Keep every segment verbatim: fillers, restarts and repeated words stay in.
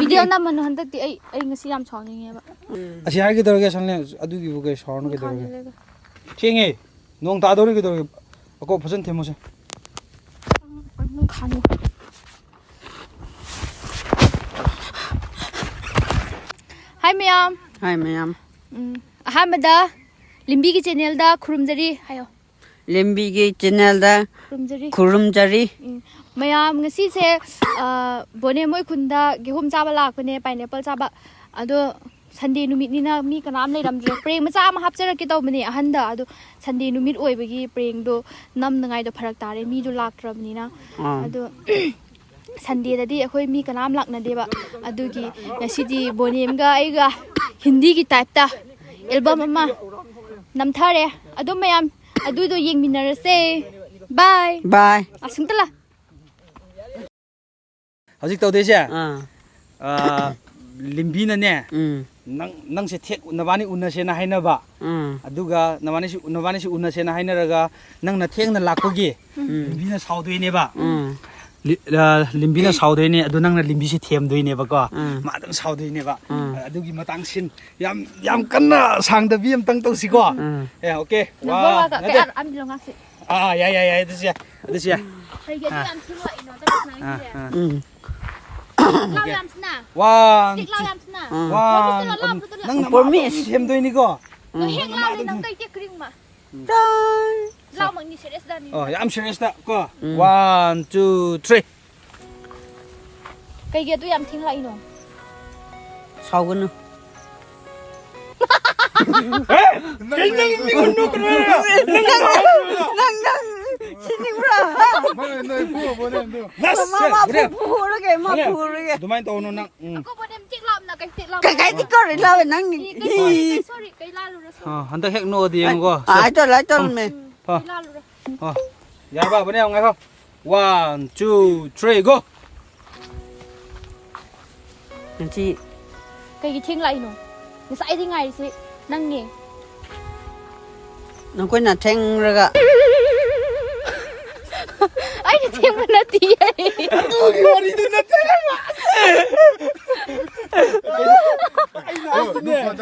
Video ꯅꯝꯃꯅꯨ ꯍꯟꯗꯛꯇꯤ꯫ ꯑꯩ ꯑꯩ ꯉꯁꯤ ꯌꯥꯝ ꯁꯥꯎꯅꯤꯡꯉꯦꯕ꯫ ꯑꯁꯤ ꯍꯥꯏꯒꯦ ꯇꯧꯔꯒꯦ ꯁꯟꯂꯦ꯫ ꯑꯗꯨꯒꯤꯕꯨ ꯀꯩ ꯁꯥꯎꯔꯅꯨ ꯀꯩꯗꯧꯔꯒꯦ? ꯈꯥꯡꯉꯦ꯫ ꯊꯦꯡꯉꯦ꯫ ꯅꯣꯡ ꯇꯥꯗꯧꯔꯤ ꯀꯩꯗꯧꯔꯒꯦ? ꯑꯀꯣ ꯐꯖꯅ ꯊꯦꯝꯃꯨꯁꯦ꯫ ꯅꯪ ꯈꯥꯡꯉꯨ꯫ ꯍꯥꯏ ꯃꯌꯥꯝ꯫ ꯍꯥꯏ ꯃꯌꯥꯝ꯫ ꯎꯝ, ꯑꯍꯥꯟꯕꯗ ꯂꯤꯝꯕꯤꯒꯤ ꯆꯦꯅꯦꯜꯗ ꯈꯨꯔꯨꯝꯖꯔꯤ ꯍꯥꯏꯌꯣ꯫ ꯂꯤꯝꯕꯤꯒꯤ ꯆꯦꯅꯦꯜꯗ ꯈꯨꯔꯨꯝꯖꯔꯤ꯫ ꯈꯨꯔꯨꯝꯖꯔꯤ꯫ ꯎꯝ, ꯃꯌꯥꯝ ꯉꯁꯤꯁꯦ, ꯑ, ꯕꯣꯅꯦ ꯃꯣꯏ ꯈꯨꯟꯗ ꯀꯤꯍꯣꯝ ꯆꯥꯕ ꯂꯥꯛꯄꯅꯦ, ꯄꯥꯏꯅꯦꯄꯜ ꯆꯥꯕ꯫ ꯑꯗꯣ ꯁꯟꯗꯦ ꯅꯨꯃꯤꯠꯅꯤꯅ ꯃꯤ ꯀꯅꯥꯝ ꯂꯩꯔꯝꯗ꯭ꯔꯦ꯫ ꯄ꯭ꯔꯦꯡ ꯃꯆꯥ ꯑꯃ ꯍꯥꯞꯆꯔꯛꯀꯦ ꯇꯧꯕꯅꯦ ꯑꯍꯟꯗ, ꯑꯗꯣ ꯁꯟꯗꯦ ꯅꯨꯃꯤꯠ ꯑꯣꯏꯕꯒꯤ ꯄ꯭ꯔꯦꯡꯗꯣ ꯅꯝꯅꯉꯥꯏꯗꯣ ꯐꯔꯛ ꯇꯥꯔꯦ, ꯃꯤꯗꯣ ꯂꯥꯛꯇ꯭ꯔꯕꯅꯤꯅ꯫ ꯑꯥ꯫ ꯑꯗꯣ ꯁꯟꯗꯦꯗꯗꯤ ꯑꯩꯈꯣꯏ ꯃꯤ ꯀꯅꯥꯝ ꯂꯥꯛꯅꯗꯦꯕ꯫ ꯑꯗꯨꯒꯤ ꯉꯁꯤꯗꯤ ꯕꯣꯅꯦꯝꯒ ꯑꯩꯒ ꯍꯤꯟꯗꯤꯒꯤ ꯇꯥꯏꯞꯇ ꯑꯦꯜꯕꯝ ꯑꯃ ꯅꯝꯊꯔꯦ꯫ ꯑꯗꯨꯝ ꯃꯌꯥꯝ ꯑꯗꯨꯗꯣ ꯌꯦꯡꯃꯤꯟꯅꯔꯁꯦ꯫ ꯕꯥꯏ꯫ ꯕꯥꯏ꯫ ꯑꯁꯨꯝꯇ ꯂꯥ꯫ ꯍꯧꯖꯤꯛ ꯇꯧꯗꯣꯏꯁꯦ? ꯑꯥ꯫ ꯑꯥ, ꯂꯤꯝꯕꯤꯅꯅꯦ, ꯎꯝ꯫ ꯅꯪ, ꯅꯪꯁꯦ ꯊꯦꯛ-, ꯅꯕꯥꯅꯤ ꯎꯅꯁꯦꯅ ꯍꯥꯏꯅꯕ꯫ ꯎꯝ꯫ ꯑꯗꯨꯒ ꯅꯕꯥꯅꯤꯁꯤ, ꯅꯕꯥꯅꯤꯁꯤ ꯎꯅꯁꯦꯅ ꯍꯥꯏꯅꯔꯒ ꯅꯪꯅ ꯊꯦꯡꯅ ꯂꯥꯛꯄꯒꯤ ꯎꯝ꯫ ꯂꯤꯝꯕꯤꯅ ꯁꯥꯎꯗꯣꯏꯅꯦꯕ꯫ ꯎꯝ꯫ ꯂꯤ-, ꯑꯥ, ꯂꯤꯝꯕꯤꯅ ꯁꯥꯎꯗꯣꯏꯅꯦ, ꯑꯗꯨ ꯅꯪꯅ ꯂꯤꯝꯕꯤꯁꯤ ꯊꯦꯝꯗꯣꯏꯅꯦꯕꯀꯣ꯫ ꯎꯝ꯫ ꯃꯥ ꯑꯗꯨꯝ ꯁꯥꯎꯗꯣꯏꯅꯦꯕ꯫ ꯎꯝ꯫ ꯑꯗꯨꯒꯤ ꯃꯇꯥꯡ ꯁꯤꯟ ꯌꯥꯝ, ꯌꯥꯝ ꯀꯟꯅ ꯁꯥꯡꯗꯕꯤ ꯑꯝꯇꯪ ꯇꯧꯁꯤꯀꯣ꯫ ꯎꯝ꯫ ꯑꯦ, ꯑꯣꯀꯦ꯫ ꯅꯪ ꯋꯥ, ꯋꯥ ꯋꯥ ꯀ-, ꯅꯠꯇꯦ꯫ ꯀꯌꯥ ꯑꯝ ꯂꯣ ꯉꯥꯛꯁꯤ꯫ ꯑꯥ, ꯌꯥꯏ, ꯌꯥꯏ, ꯌꯥꯏ, ꯑꯗꯨꯁꯨ ꯌꯥꯏ, ꯑꯗꯨꯁꯨ ꯌꯥꯏ꯫ ꯀꯩꯒꯤ ꯑꯗꯨ ꯑꯥ꯫ ꯌꯥꯝ ꯊꯤꯡꯂꯛꯏꯅꯣ? ꯆꯠꯂꯁꯤ ꯑꯥ, ꯅꯪꯒꯤꯁꯦ꯫ ꯑꯥ꯫ ꯎꯝ꯫ ꯂꯥꯎ ꯑꯣꯀꯦ꯫ ꯌꯥꯝ ꯁꯤꯅ꯫ ꯋꯥꯟ, ꯇꯤꯛ ꯂꯥꯎ ꯇꯨ꯫ ꯌꯥꯝ ꯁꯤꯅ꯫ ꯋꯥꯟ, ꯂꯥꯎ ꯁꯤꯅ, ꯂꯥꯎ ꯅꯪ ꯁꯤꯅ꯫ ꯅꯪ ꯄ꯭ꯔꯣꯃꯤꯁ꯫ ꯅꯝꯕꯔ ꯑꯃ ꯁꯦꯝꯗꯣꯏꯅꯤꯀꯣ꯫ ꯅꯣꯏ ꯍꯦꯛ ꯂꯥꯎꯔꯦ ꯅꯪ ꯀꯩ ꯇꯦꯛ ꯈꯨꯗꯤꯡꯃꯛ꯫ ꯂꯥꯎꯃꯛꯅꯤ ꯁꯦꯔꯤꯌꯁꯇ ꯅꯤ꯫ ꯑꯣ, ꯌꯥꯝ ꯁꯦꯔꯤꯌꯁꯇ ꯀꯣ꯫ ꯎꯝ꯫ One, two, three. ꯀꯩꯒꯤ ꯑꯗꯨ ꯌꯥꯝ ꯊꯦꯡꯂꯛꯏꯅꯣ? ꯁꯥꯎꯒꯅꯨ꯫ ꯀꯩ ꯅꯪ ꯃꯤ ꯎꯟꯅꯨ ꯀꯩꯅꯣ? ꯅꯪ, ꯅꯪ, ꯅꯪ ꯁꯤꯅꯤꯡꯕ꯭ꯔꯥ? ꯃꯥ, ꯅꯣꯏ ꯐꯨꯕ ꯅꯪꯗꯣ꯫ ꯂꯥꯁ ꯃꯥ, ꯃꯥ ꯁꯦ, ꯐꯨ-, ꯐꯨꯔꯒꯦ, ꯃꯥ ꯐꯨꯔꯒꯦ꯫ ꯑꯗꯨꯃꯥꯏꯅ ꯇꯧꯅꯨ ꯅꯪ꯫ ꯎꯝ꯫ ꯑꯀꯣ ꯕꯣꯅꯦꯝ ꯆꯤꯛ ꯂꯥꯎꯅ ꯀꯩ ꯆꯤꯛ ꯂꯥꯎꯅ? ꯀꯩ, ꯀꯩ ꯆꯤꯛ ꯇꯧꯔꯤ ꯂꯥꯎꯋꯦ ꯅꯪ? ꯀꯩ, ꯀꯩ ꯁꯣꯔꯤ, ꯀꯩ ꯁꯣꯔꯤ, ꯀꯩ ꯂꯥꯜꯂꯨꯔꯁꯨ꯫ ꯑꯥ, ꯍꯟꯗꯛ ꯍꯦꯛ ꯅꯣꯛꯑꯗꯤ ꯌꯦꯡꯉꯨꯀꯣ꯫ ꯑꯥ, ꯁꯦ꯫ ꯑꯥꯏ ꯇꯧꯔꯦ, ꯑꯥꯏ ꯇꯧꯔꯝꯃꯦ꯫ ꯎꯝ, ꯐ꯫ ꯀꯩ ꯂꯥꯜꯂꯨꯔ? ꯑꯣ, ꯌꯥꯔꯕ, ꯕꯣꯅꯦꯝ ꯉꯥꯏꯈꯣ꯫ One, two, three, go! ꯉꯁꯤ ꯀꯩꯒꯤ ꯊꯦꯡ ꯂꯥꯛꯏꯅꯣ? ꯉꯁꯥꯏꯗꯤ ꯉꯥꯏꯔꯤꯁꯤ ꯅꯪꯅꯦ꯫ ꯅꯈꯣꯏꯅ ꯊꯦꯡꯔꯒ꯫ ꯑꯩꯅ ꯊꯦꯡꯕ ꯅꯠꯇꯤꯌꯦ꯫ ꯑꯗꯨꯒꯤ ꯋꯥꯔꯤꯗꯨ ꯅꯠꯇꯦ ꯍꯥꯏꯕ꯫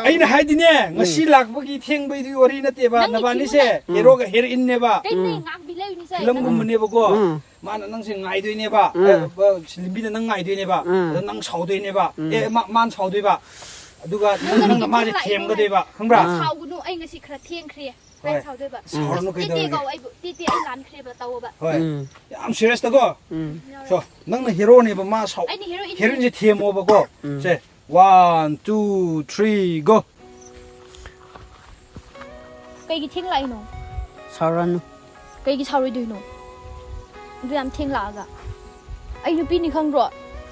ꯑꯩꯅ ꯍꯥꯏꯗꯤꯅꯦ, ꯉꯁꯤ ꯂꯥꯛꯄꯒꯤ ꯊꯦꯡꯕꯩꯗꯨꯒꯤ ꯋꯥꯔꯤ ꯅꯠꯇꯦꯕ, ꯅꯪꯒꯤ ꯅꯕꯥꯅꯤꯁꯦ ꯊꯤꯡꯕꯅꯦ꯫ ꯍꯦꯔꯣꯒ ꯍꯦꯔꯣꯏꯟꯅꯦꯕ꯫ ꯀꯩꯅꯣ ꯅꯪ ꯉꯥꯡꯕꯤ ꯂꯩꯔꯤꯁꯦ? ꯐꯤꯂꯝꯒꯨꯝꯕꯅꯦꯕꯀꯣ꯫ ꯎꯝ꯫ ꯃꯥꯅ ꯅꯪꯁꯦ ꯉꯥꯏꯗꯣꯏꯅꯦꯕ꯫ ꯎꯝ꯫ ꯑꯦ, ꯕ-, ꯂꯝꯕꯤꯗ ꯅꯪ ꯉꯥꯏꯗꯣꯏꯅꯦꯕ꯫ ꯎꯝ꯫ ꯑꯗ ꯅꯪ ꯁꯥꯎꯗꯣꯏꯅꯦꯕ꯫ ꯎꯝ꯫ ꯑꯦ, ꯃꯥ-, ꯃꯥꯅ ꯁꯥꯎꯗꯣꯏꯕ꯫ ꯑꯗꯨꯒ ꯅꯪ, ꯅꯪꯅ ꯃꯥꯁꯦ ꯊꯦꯝꯒꯗꯣꯏꯕ, ꯈꯪꯕ꯭ꯔꯥ? ꯁꯥꯎꯒꯅꯨ, ꯑꯩ ꯉꯁꯤ ꯈꯔ ꯊꯦꯡꯈ꯭ꯔꯦ꯫ ꯍꯣꯏ꯫ ꯁꯥꯎꯗꯣꯏꯕ꯫ ꯁꯥꯎꯔꯅꯨ, ꯇꯦ, ꯇꯦ ꯀꯩꯗꯧꯔꯒꯦ? ꯀꯧ ꯑꯩꯕꯨ꯫ ꯇꯦ, ꯇꯦ, ꯑꯩ ꯂꯥꯟꯈ꯭ꯔꯦꯕ, ꯇꯧꯑꯣꯕ꯫ ꯍꯣꯏ꯫ ꯎꯝ꯫ ꯌꯥꯝ ꯁꯤꯔꯤꯌꯁꯇꯀꯣ꯫ ꯎꯝ꯫ ꯁꯣ, ꯅꯪꯅ ꯍꯦꯔꯣꯅꯦꯕ, ꯃꯥ ꯁꯥꯎ-, ꯑꯩꯅ ꯍꯦꯔꯣꯏꯟꯅꯦ꯫ ꯍꯦꯔꯣꯏꯟꯁꯦ ꯊꯦꯝꯃꯣꯕꯀꯣ꯫ ꯎꯝ꯫ ꯁꯦ, one, two, three, go. ꯀꯩꯒꯤ ꯊꯦꯡ ꯂꯥꯛꯏꯅꯣ? ꯁꯥꯎꯔꯅꯨ꯫ ꯀꯩꯒꯤ ꯁꯥꯎꯔꯣꯏꯗꯣꯏꯅꯣ? ꯑꯗꯨ ꯌꯥꯝ ꯊꯦꯡ ꯂꯥꯛꯑꯒ꯫ ꯑꯩ ꯅꯨꯄꯤꯅꯤ ꯈꯪꯗ꯭ꯔꯣ?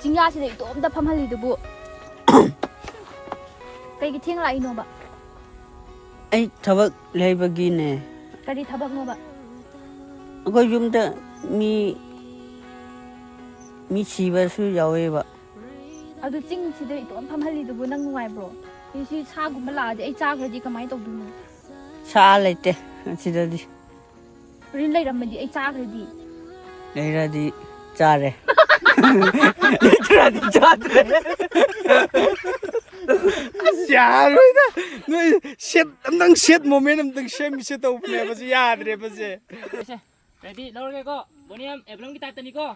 ꯆꯤꯡꯌꯥꯁꯤꯗ ꯏꯇꯣꯝꯇ ꯐꯝꯍꯜꯂꯤꯗꯨꯕꯨ꯫ ꯀꯩꯒꯤ ꯊꯦꯡ ꯂꯥꯛꯏꯅꯣꯕ? ꯑꯩ ꯊꯕꯛ ꯂꯩꯕꯒꯤꯅꯦ꯫ ꯀꯔꯤ ꯊꯕꯛꯅꯣꯕ? ꯑꯩꯈꯣꯏ ꯌꯨꯝꯗ ꯃꯤ, ꯃꯤ ꯁꯤꯕꯁꯨ ꯌꯥꯎꯋꯦꯕ꯫ ꯑꯗꯨ ꯆꯤꯡꯁꯤꯗ ꯏꯇꯣꯝ ꯐꯝꯍꯜꯂꯤꯗꯨꯕꯨ ꯅꯪ ꯅꯨꯡꯉꯥꯏꯕ꯭ꯔꯣ? ꯁꯤ ꯁꯥꯒꯨꯝꯕ ꯂꯥꯛꯑꯗꯤ ꯑꯩ ꯆꯥꯈ꯭ꯔꯗꯤ ꯀꯃꯥꯏꯅ ꯇꯧꯗꯣꯏꯅꯣ? ꯁꯥ ꯂꯩꯇꯦ ꯑꯁꯤꯗꯗꯤ꯫ ꯍꯣꯔꯦꯟ ꯂꯩꯔꯝꯃꯗꯤ ꯑꯩ ꯆꯥꯈ꯭ꯔꯗꯤ? ꯂꯩꯔꯗꯤ ꯆꯥꯔꯦ꯫ ꯂꯩꯇ꯭ꯔꯗꯤ ꯆꯥꯗ꯭ꯔꯦ꯫ ꯑꯁ, ꯌꯥꯔꯣꯏꯗ꯫ ꯅꯣꯏ ꯁꯦꯠ ꯑꯝꯇꯪ, ꯁꯦꯠ ꯃꯣꯃꯦꯟ ꯑꯝꯇꯪ ꯁꯦꯝꯃꯤꯁꯦ ꯇꯧꯕꯅꯦꯕ, ꯁꯤ ꯌꯥꯗ꯭ꯔꯦꯕ ꯁꯦ꯫ ꯔꯦꯗꯤ, ꯂꯧꯔꯒꯦꯀꯣ꯫ ꯕꯣꯅꯤꯌꯝ ꯑꯦꯕ꯭ꯔꯝꯒꯤ ꯇꯥꯏꯞꯇꯅꯤꯀꯣ꯫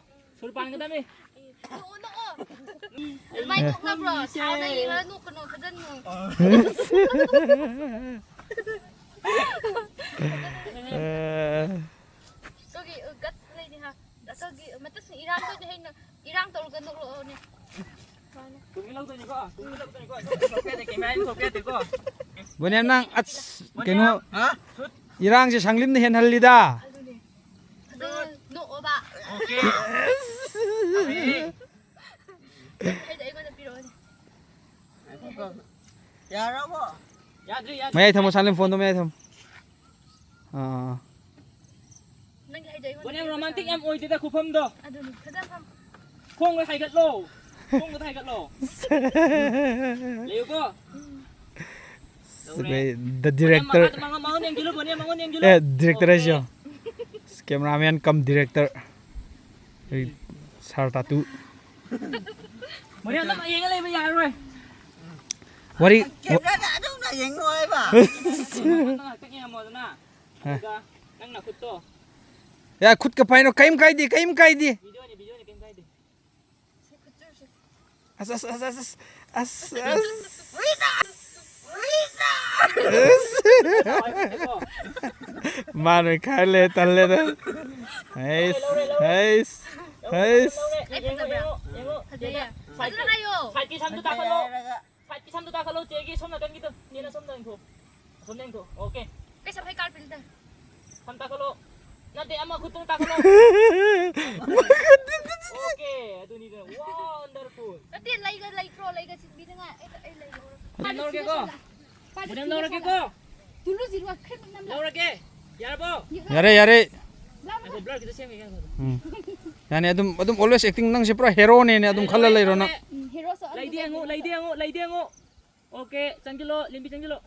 ꯁꯨꯔ ꯄꯥꯟꯒꯗꯕꯅꯤ꯫ ꯅꯣꯛꯑꯣ, ꯅꯣꯛꯑꯣ꯫ ꯑꯗꯨꯃꯥꯏ ꯅꯣꯛꯅꯕ꯭ꯔꯣ? ꯁꯥꯎꯅ ꯌꯦꯡꯉꯒ ꯅꯣꯛꯀꯅꯨ, ꯊꯥꯖꯟꯅꯨ꯫ ꯑꯦ꯫ ꯑꯗꯨꯒꯤ, ꯑ, guts ꯂꯩꯅꯤ ꯍꯥ꯫ ꯑꯗꯨꯒꯤ ꯃꯇꯠꯁꯤꯡ ꯏꯔꯥꯡ ꯇꯧꯗꯦ ꯍꯩꯅ, ꯏꯔꯥꯡ ꯇꯧꯔꯒ ꯅꯣꯛꯂꯛꯑꯣꯅꯦ꯫ ꯇꯨꯡꯒꯤ ꯂꯧꯗꯣꯏꯅꯤꯀꯣ, ꯇꯨꯡꯒꯤ ꯂꯧꯗꯣꯏꯅꯤꯀꯣ꯫ ꯁꯣꯛꯄ ꯌꯥꯗꯦ, ꯀꯦꯃꯦꯔꯥ ꯁꯣꯛꯄ ꯌꯥꯗꯦꯀꯣ꯫ ꯕꯣꯅꯤꯌꯝ, ꯅꯪ ꯑꯁ, ꯀꯩꯅꯣ, ꯍꯥ? ꯏꯔꯥꯡꯁꯦ ꯁꯪꯂꯤꯝꯅ ꯍꯦꯟꯍꯜꯂꯤꯗ꯫ ꯑꯗꯨꯅꯦ꯫ ꯑꯗꯣ ꯅꯣꯛꯑꯣꯕ꯫ ꯑꯣꯀꯦ꯫ ꯍꯥꯏꯗꯤ ꯑꯩꯉꯣꯟꯗ ꯄꯤꯔꯛꯑꯣꯅꯦ꯫ ꯌꯥꯔꯕꯣ? ꯌꯥꯗ꯭ꯔꯤ, ꯌꯥꯗ꯭ꯔꯤ꯫ ꯃꯌꯥꯏ ꯊꯝꯃꯣ, ꯁꯥꯂꯤꯝ, ꯐꯣꯟꯗꯣ ꯃꯌꯥꯏ ꯊꯝꯃꯣ꯫ ꯑꯥ꯫ ꯅꯪꯒꯤ ꯍꯥꯏꯗꯣ ꯑꯩꯉꯣꯟꯗ ꯕꯣꯅꯤꯌꯝ, ꯄꯤꯔꯛꯑꯣ꯫ Romantic ꯌꯥꯝ ꯑꯣꯏꯗꯦꯗ ꯈꯨꯐꯝꯗꯣ꯫ ꯑꯗꯨꯅꯤ, ꯐꯖꯅ ꯐꯝ꯫ ꯈꯣꯡꯒ ꯍꯥꯏꯒꯠꯂꯣ꯫ ꯈꯣꯡꯒ ꯍꯥꯏꯒꯠꯂꯣ꯫ ꯂꯩꯌꯨꯀꯣ꯫ ꯎꯝ꯫ ꯑꯩꯈꯣꯏ the director꯫ ꯃꯉꯣꯟ, ꯃꯉꯣꯟ, ꯃꯉꯣꯟ ꯌꯦꯡꯁꯤꯜꯂꯨ, ꯕꯣꯅꯤꯌꯝ, ꯃꯉꯣꯟ ꯌꯦꯡꯁꯤꯜꯂꯨ꯫ ꯑꯦ, director ꯍꯥꯏꯁꯤꯌꯣ꯫ ꯑꯣꯀꯦ꯫ Cameraman cum director꯫ ꯑꯩ ꯁꯥꯔ ꯇꯥꯇꯨ꯫ ꯕꯣꯅꯤꯌꯝ, ꯅꯪ ꯌꯦꯡꯉ ꯂꯩꯕ ꯌꯥꯔꯔꯣꯏ꯫ ꯋꯥꯔꯤ꯫ ꯀꯦꯃꯦꯔꯥꯗ ꯑꯗꯨꯝꯅ ꯌꯦꯡꯉꯣ ꯍꯥꯏꯕ꯫ ꯅꯪ ꯉꯥꯏꯍꯥꯛꯇꯪ ꯌꯦꯡꯉꯝꯃꯣꯗꯅ꯫ ꯑꯗꯨꯒ ꯅꯪ ꯅꯈꯨꯠꯇꯣ꯫ ꯌꯥ, ꯈꯨꯠꯀ ꯄꯥꯏꯅꯣ, ꯀꯩꯝ ꯀꯥꯏꯗꯦ, ꯀꯩꯝ ꯀꯥꯏꯗꯦ꯫ ꯚꯤꯗꯤꯑꯣꯅꯤ, ꯚꯤꯗꯤꯑꯣꯅꯤ, ꯀꯩꯝ ꯀꯥꯏꯗꯦ꯫ ꯑꯁ, ꯑꯁ, ꯑꯁ꯫ ꯃꯥ ꯅꯣꯏ ꯈꯥꯏ ꯂꯩ, ꯇꯜꯂꯦꯗ꯫ ꯍꯩꯁ, ꯍꯩꯁ, ꯍꯩꯁ꯫ ꯂꯧꯔꯦ꯫ ꯌꯦꯡꯉꯣ, ꯌꯦꯡꯉꯣ, ꯌꯦꯡꯉꯣ꯫ ꯐꯖꯩꯌꯦ꯫ ꯁꯥꯏꯠꯀꯤ, ꯐꯖꯅ ꯍꯥꯏꯌꯣ꯫ ꯁꯥꯏꯠꯀꯤ ꯁꯝꯗꯨ ꯇꯥꯈꯠꯂꯣ꯫ ꯁꯥꯏꯠꯀꯤ ꯁꯝꯗꯨ ꯇꯥꯈꯠꯂꯣ, ꯆꯦꯒꯤ ꯁꯣꯝ ꯅꯥꯀꯟꯒꯤꯗꯣ꯫ ꯆꯦꯅ ꯁꯣꯝꯗ ꯌꯦꯡꯊꯣꯛꯑꯣ꯫ ꯑꯁꯣꯝꯗ ꯌꯦꯡꯊꯣꯛꯑꯣ꯫ ꯑꯣꯀꯦ꯫ ꯀꯩꯁꯨ ꯍꯩ ꯀꯥꯔ ꯄꯤꯜꯗ꯫ ꯁꯝ ꯇꯥꯈꯠꯂꯣ꯫ ꯅꯠꯇꯦ, ꯑꯃ ꯈꯨꯠꯇꯨ ꯇꯥꯈꯠꯂꯣ꯫ ꯑꯣꯀꯦ, ꯑꯗꯨꯅꯤꯗꯅ꯫ ꯋꯥꯟꯗꯔꯐꯨꯜ꯫ ꯅꯠꯇꯦ, ꯂꯩꯒ ꯂꯩꯇ꯭ꯔꯣ? ꯂꯩꯒ ꯁꯤꯟꯕꯤꯅꯉꯥꯏ꯫ ꯑꯩ, ꯑꯩ ꯂꯩ ꯂꯧꯔꯒꯦ꯫ ꯕꯣꯅꯦꯝ ꯂꯧꯔꯒꯦꯀꯣ? ꯕꯣꯅꯦꯝ ꯂꯧꯔꯒꯦꯀꯣ? ꯇꯨꯂꯨ ꯁꯤꯔꯨ ꯈꯔ ꯅꯝꯂ꯫ ꯂꯧꯔꯒꯦ꯫ ꯌꯥꯔꯕꯣ? ꯌꯥꯔꯦ, ꯌꯥꯔꯦ꯫ ꯂꯥꯎ꯫ ꯉꯥꯏꯈꯣ, blur ꯈꯤꯇ ꯁꯦꯝꯈꯤꯒꯦ, ꯉꯥꯏꯈꯣ꯫ ꯎꯝ꯫ ꯌꯥꯅꯤ, ꯑꯗꯨꯝ, ꯑꯗꯨꯝ always acting, ꯅꯪꯁꯦ ꯄꯨꯔꯥ heroꯅꯦꯅꯦ, ꯑꯗꯨꯝ ꯈꯜꯂ ꯂꯩꯔꯣ ꯅꯪ꯫ ꯎꯝ, hero ꯁꯨ ꯑꯃ ꯂꯩꯗꯤ ꯌꯦꯡꯉꯨ, ꯂꯩꯗꯤ ꯌꯦꯡꯉꯨ, ꯂꯩꯗꯤ ꯌꯦꯡꯉꯨ꯫ ꯑꯣꯀꯦ, ꯆꯪꯁꯤꯜꯂꯣ, ꯂꯤꯝꯕꯤ ꯆꯪꯁꯤꯜꯂꯣ꯫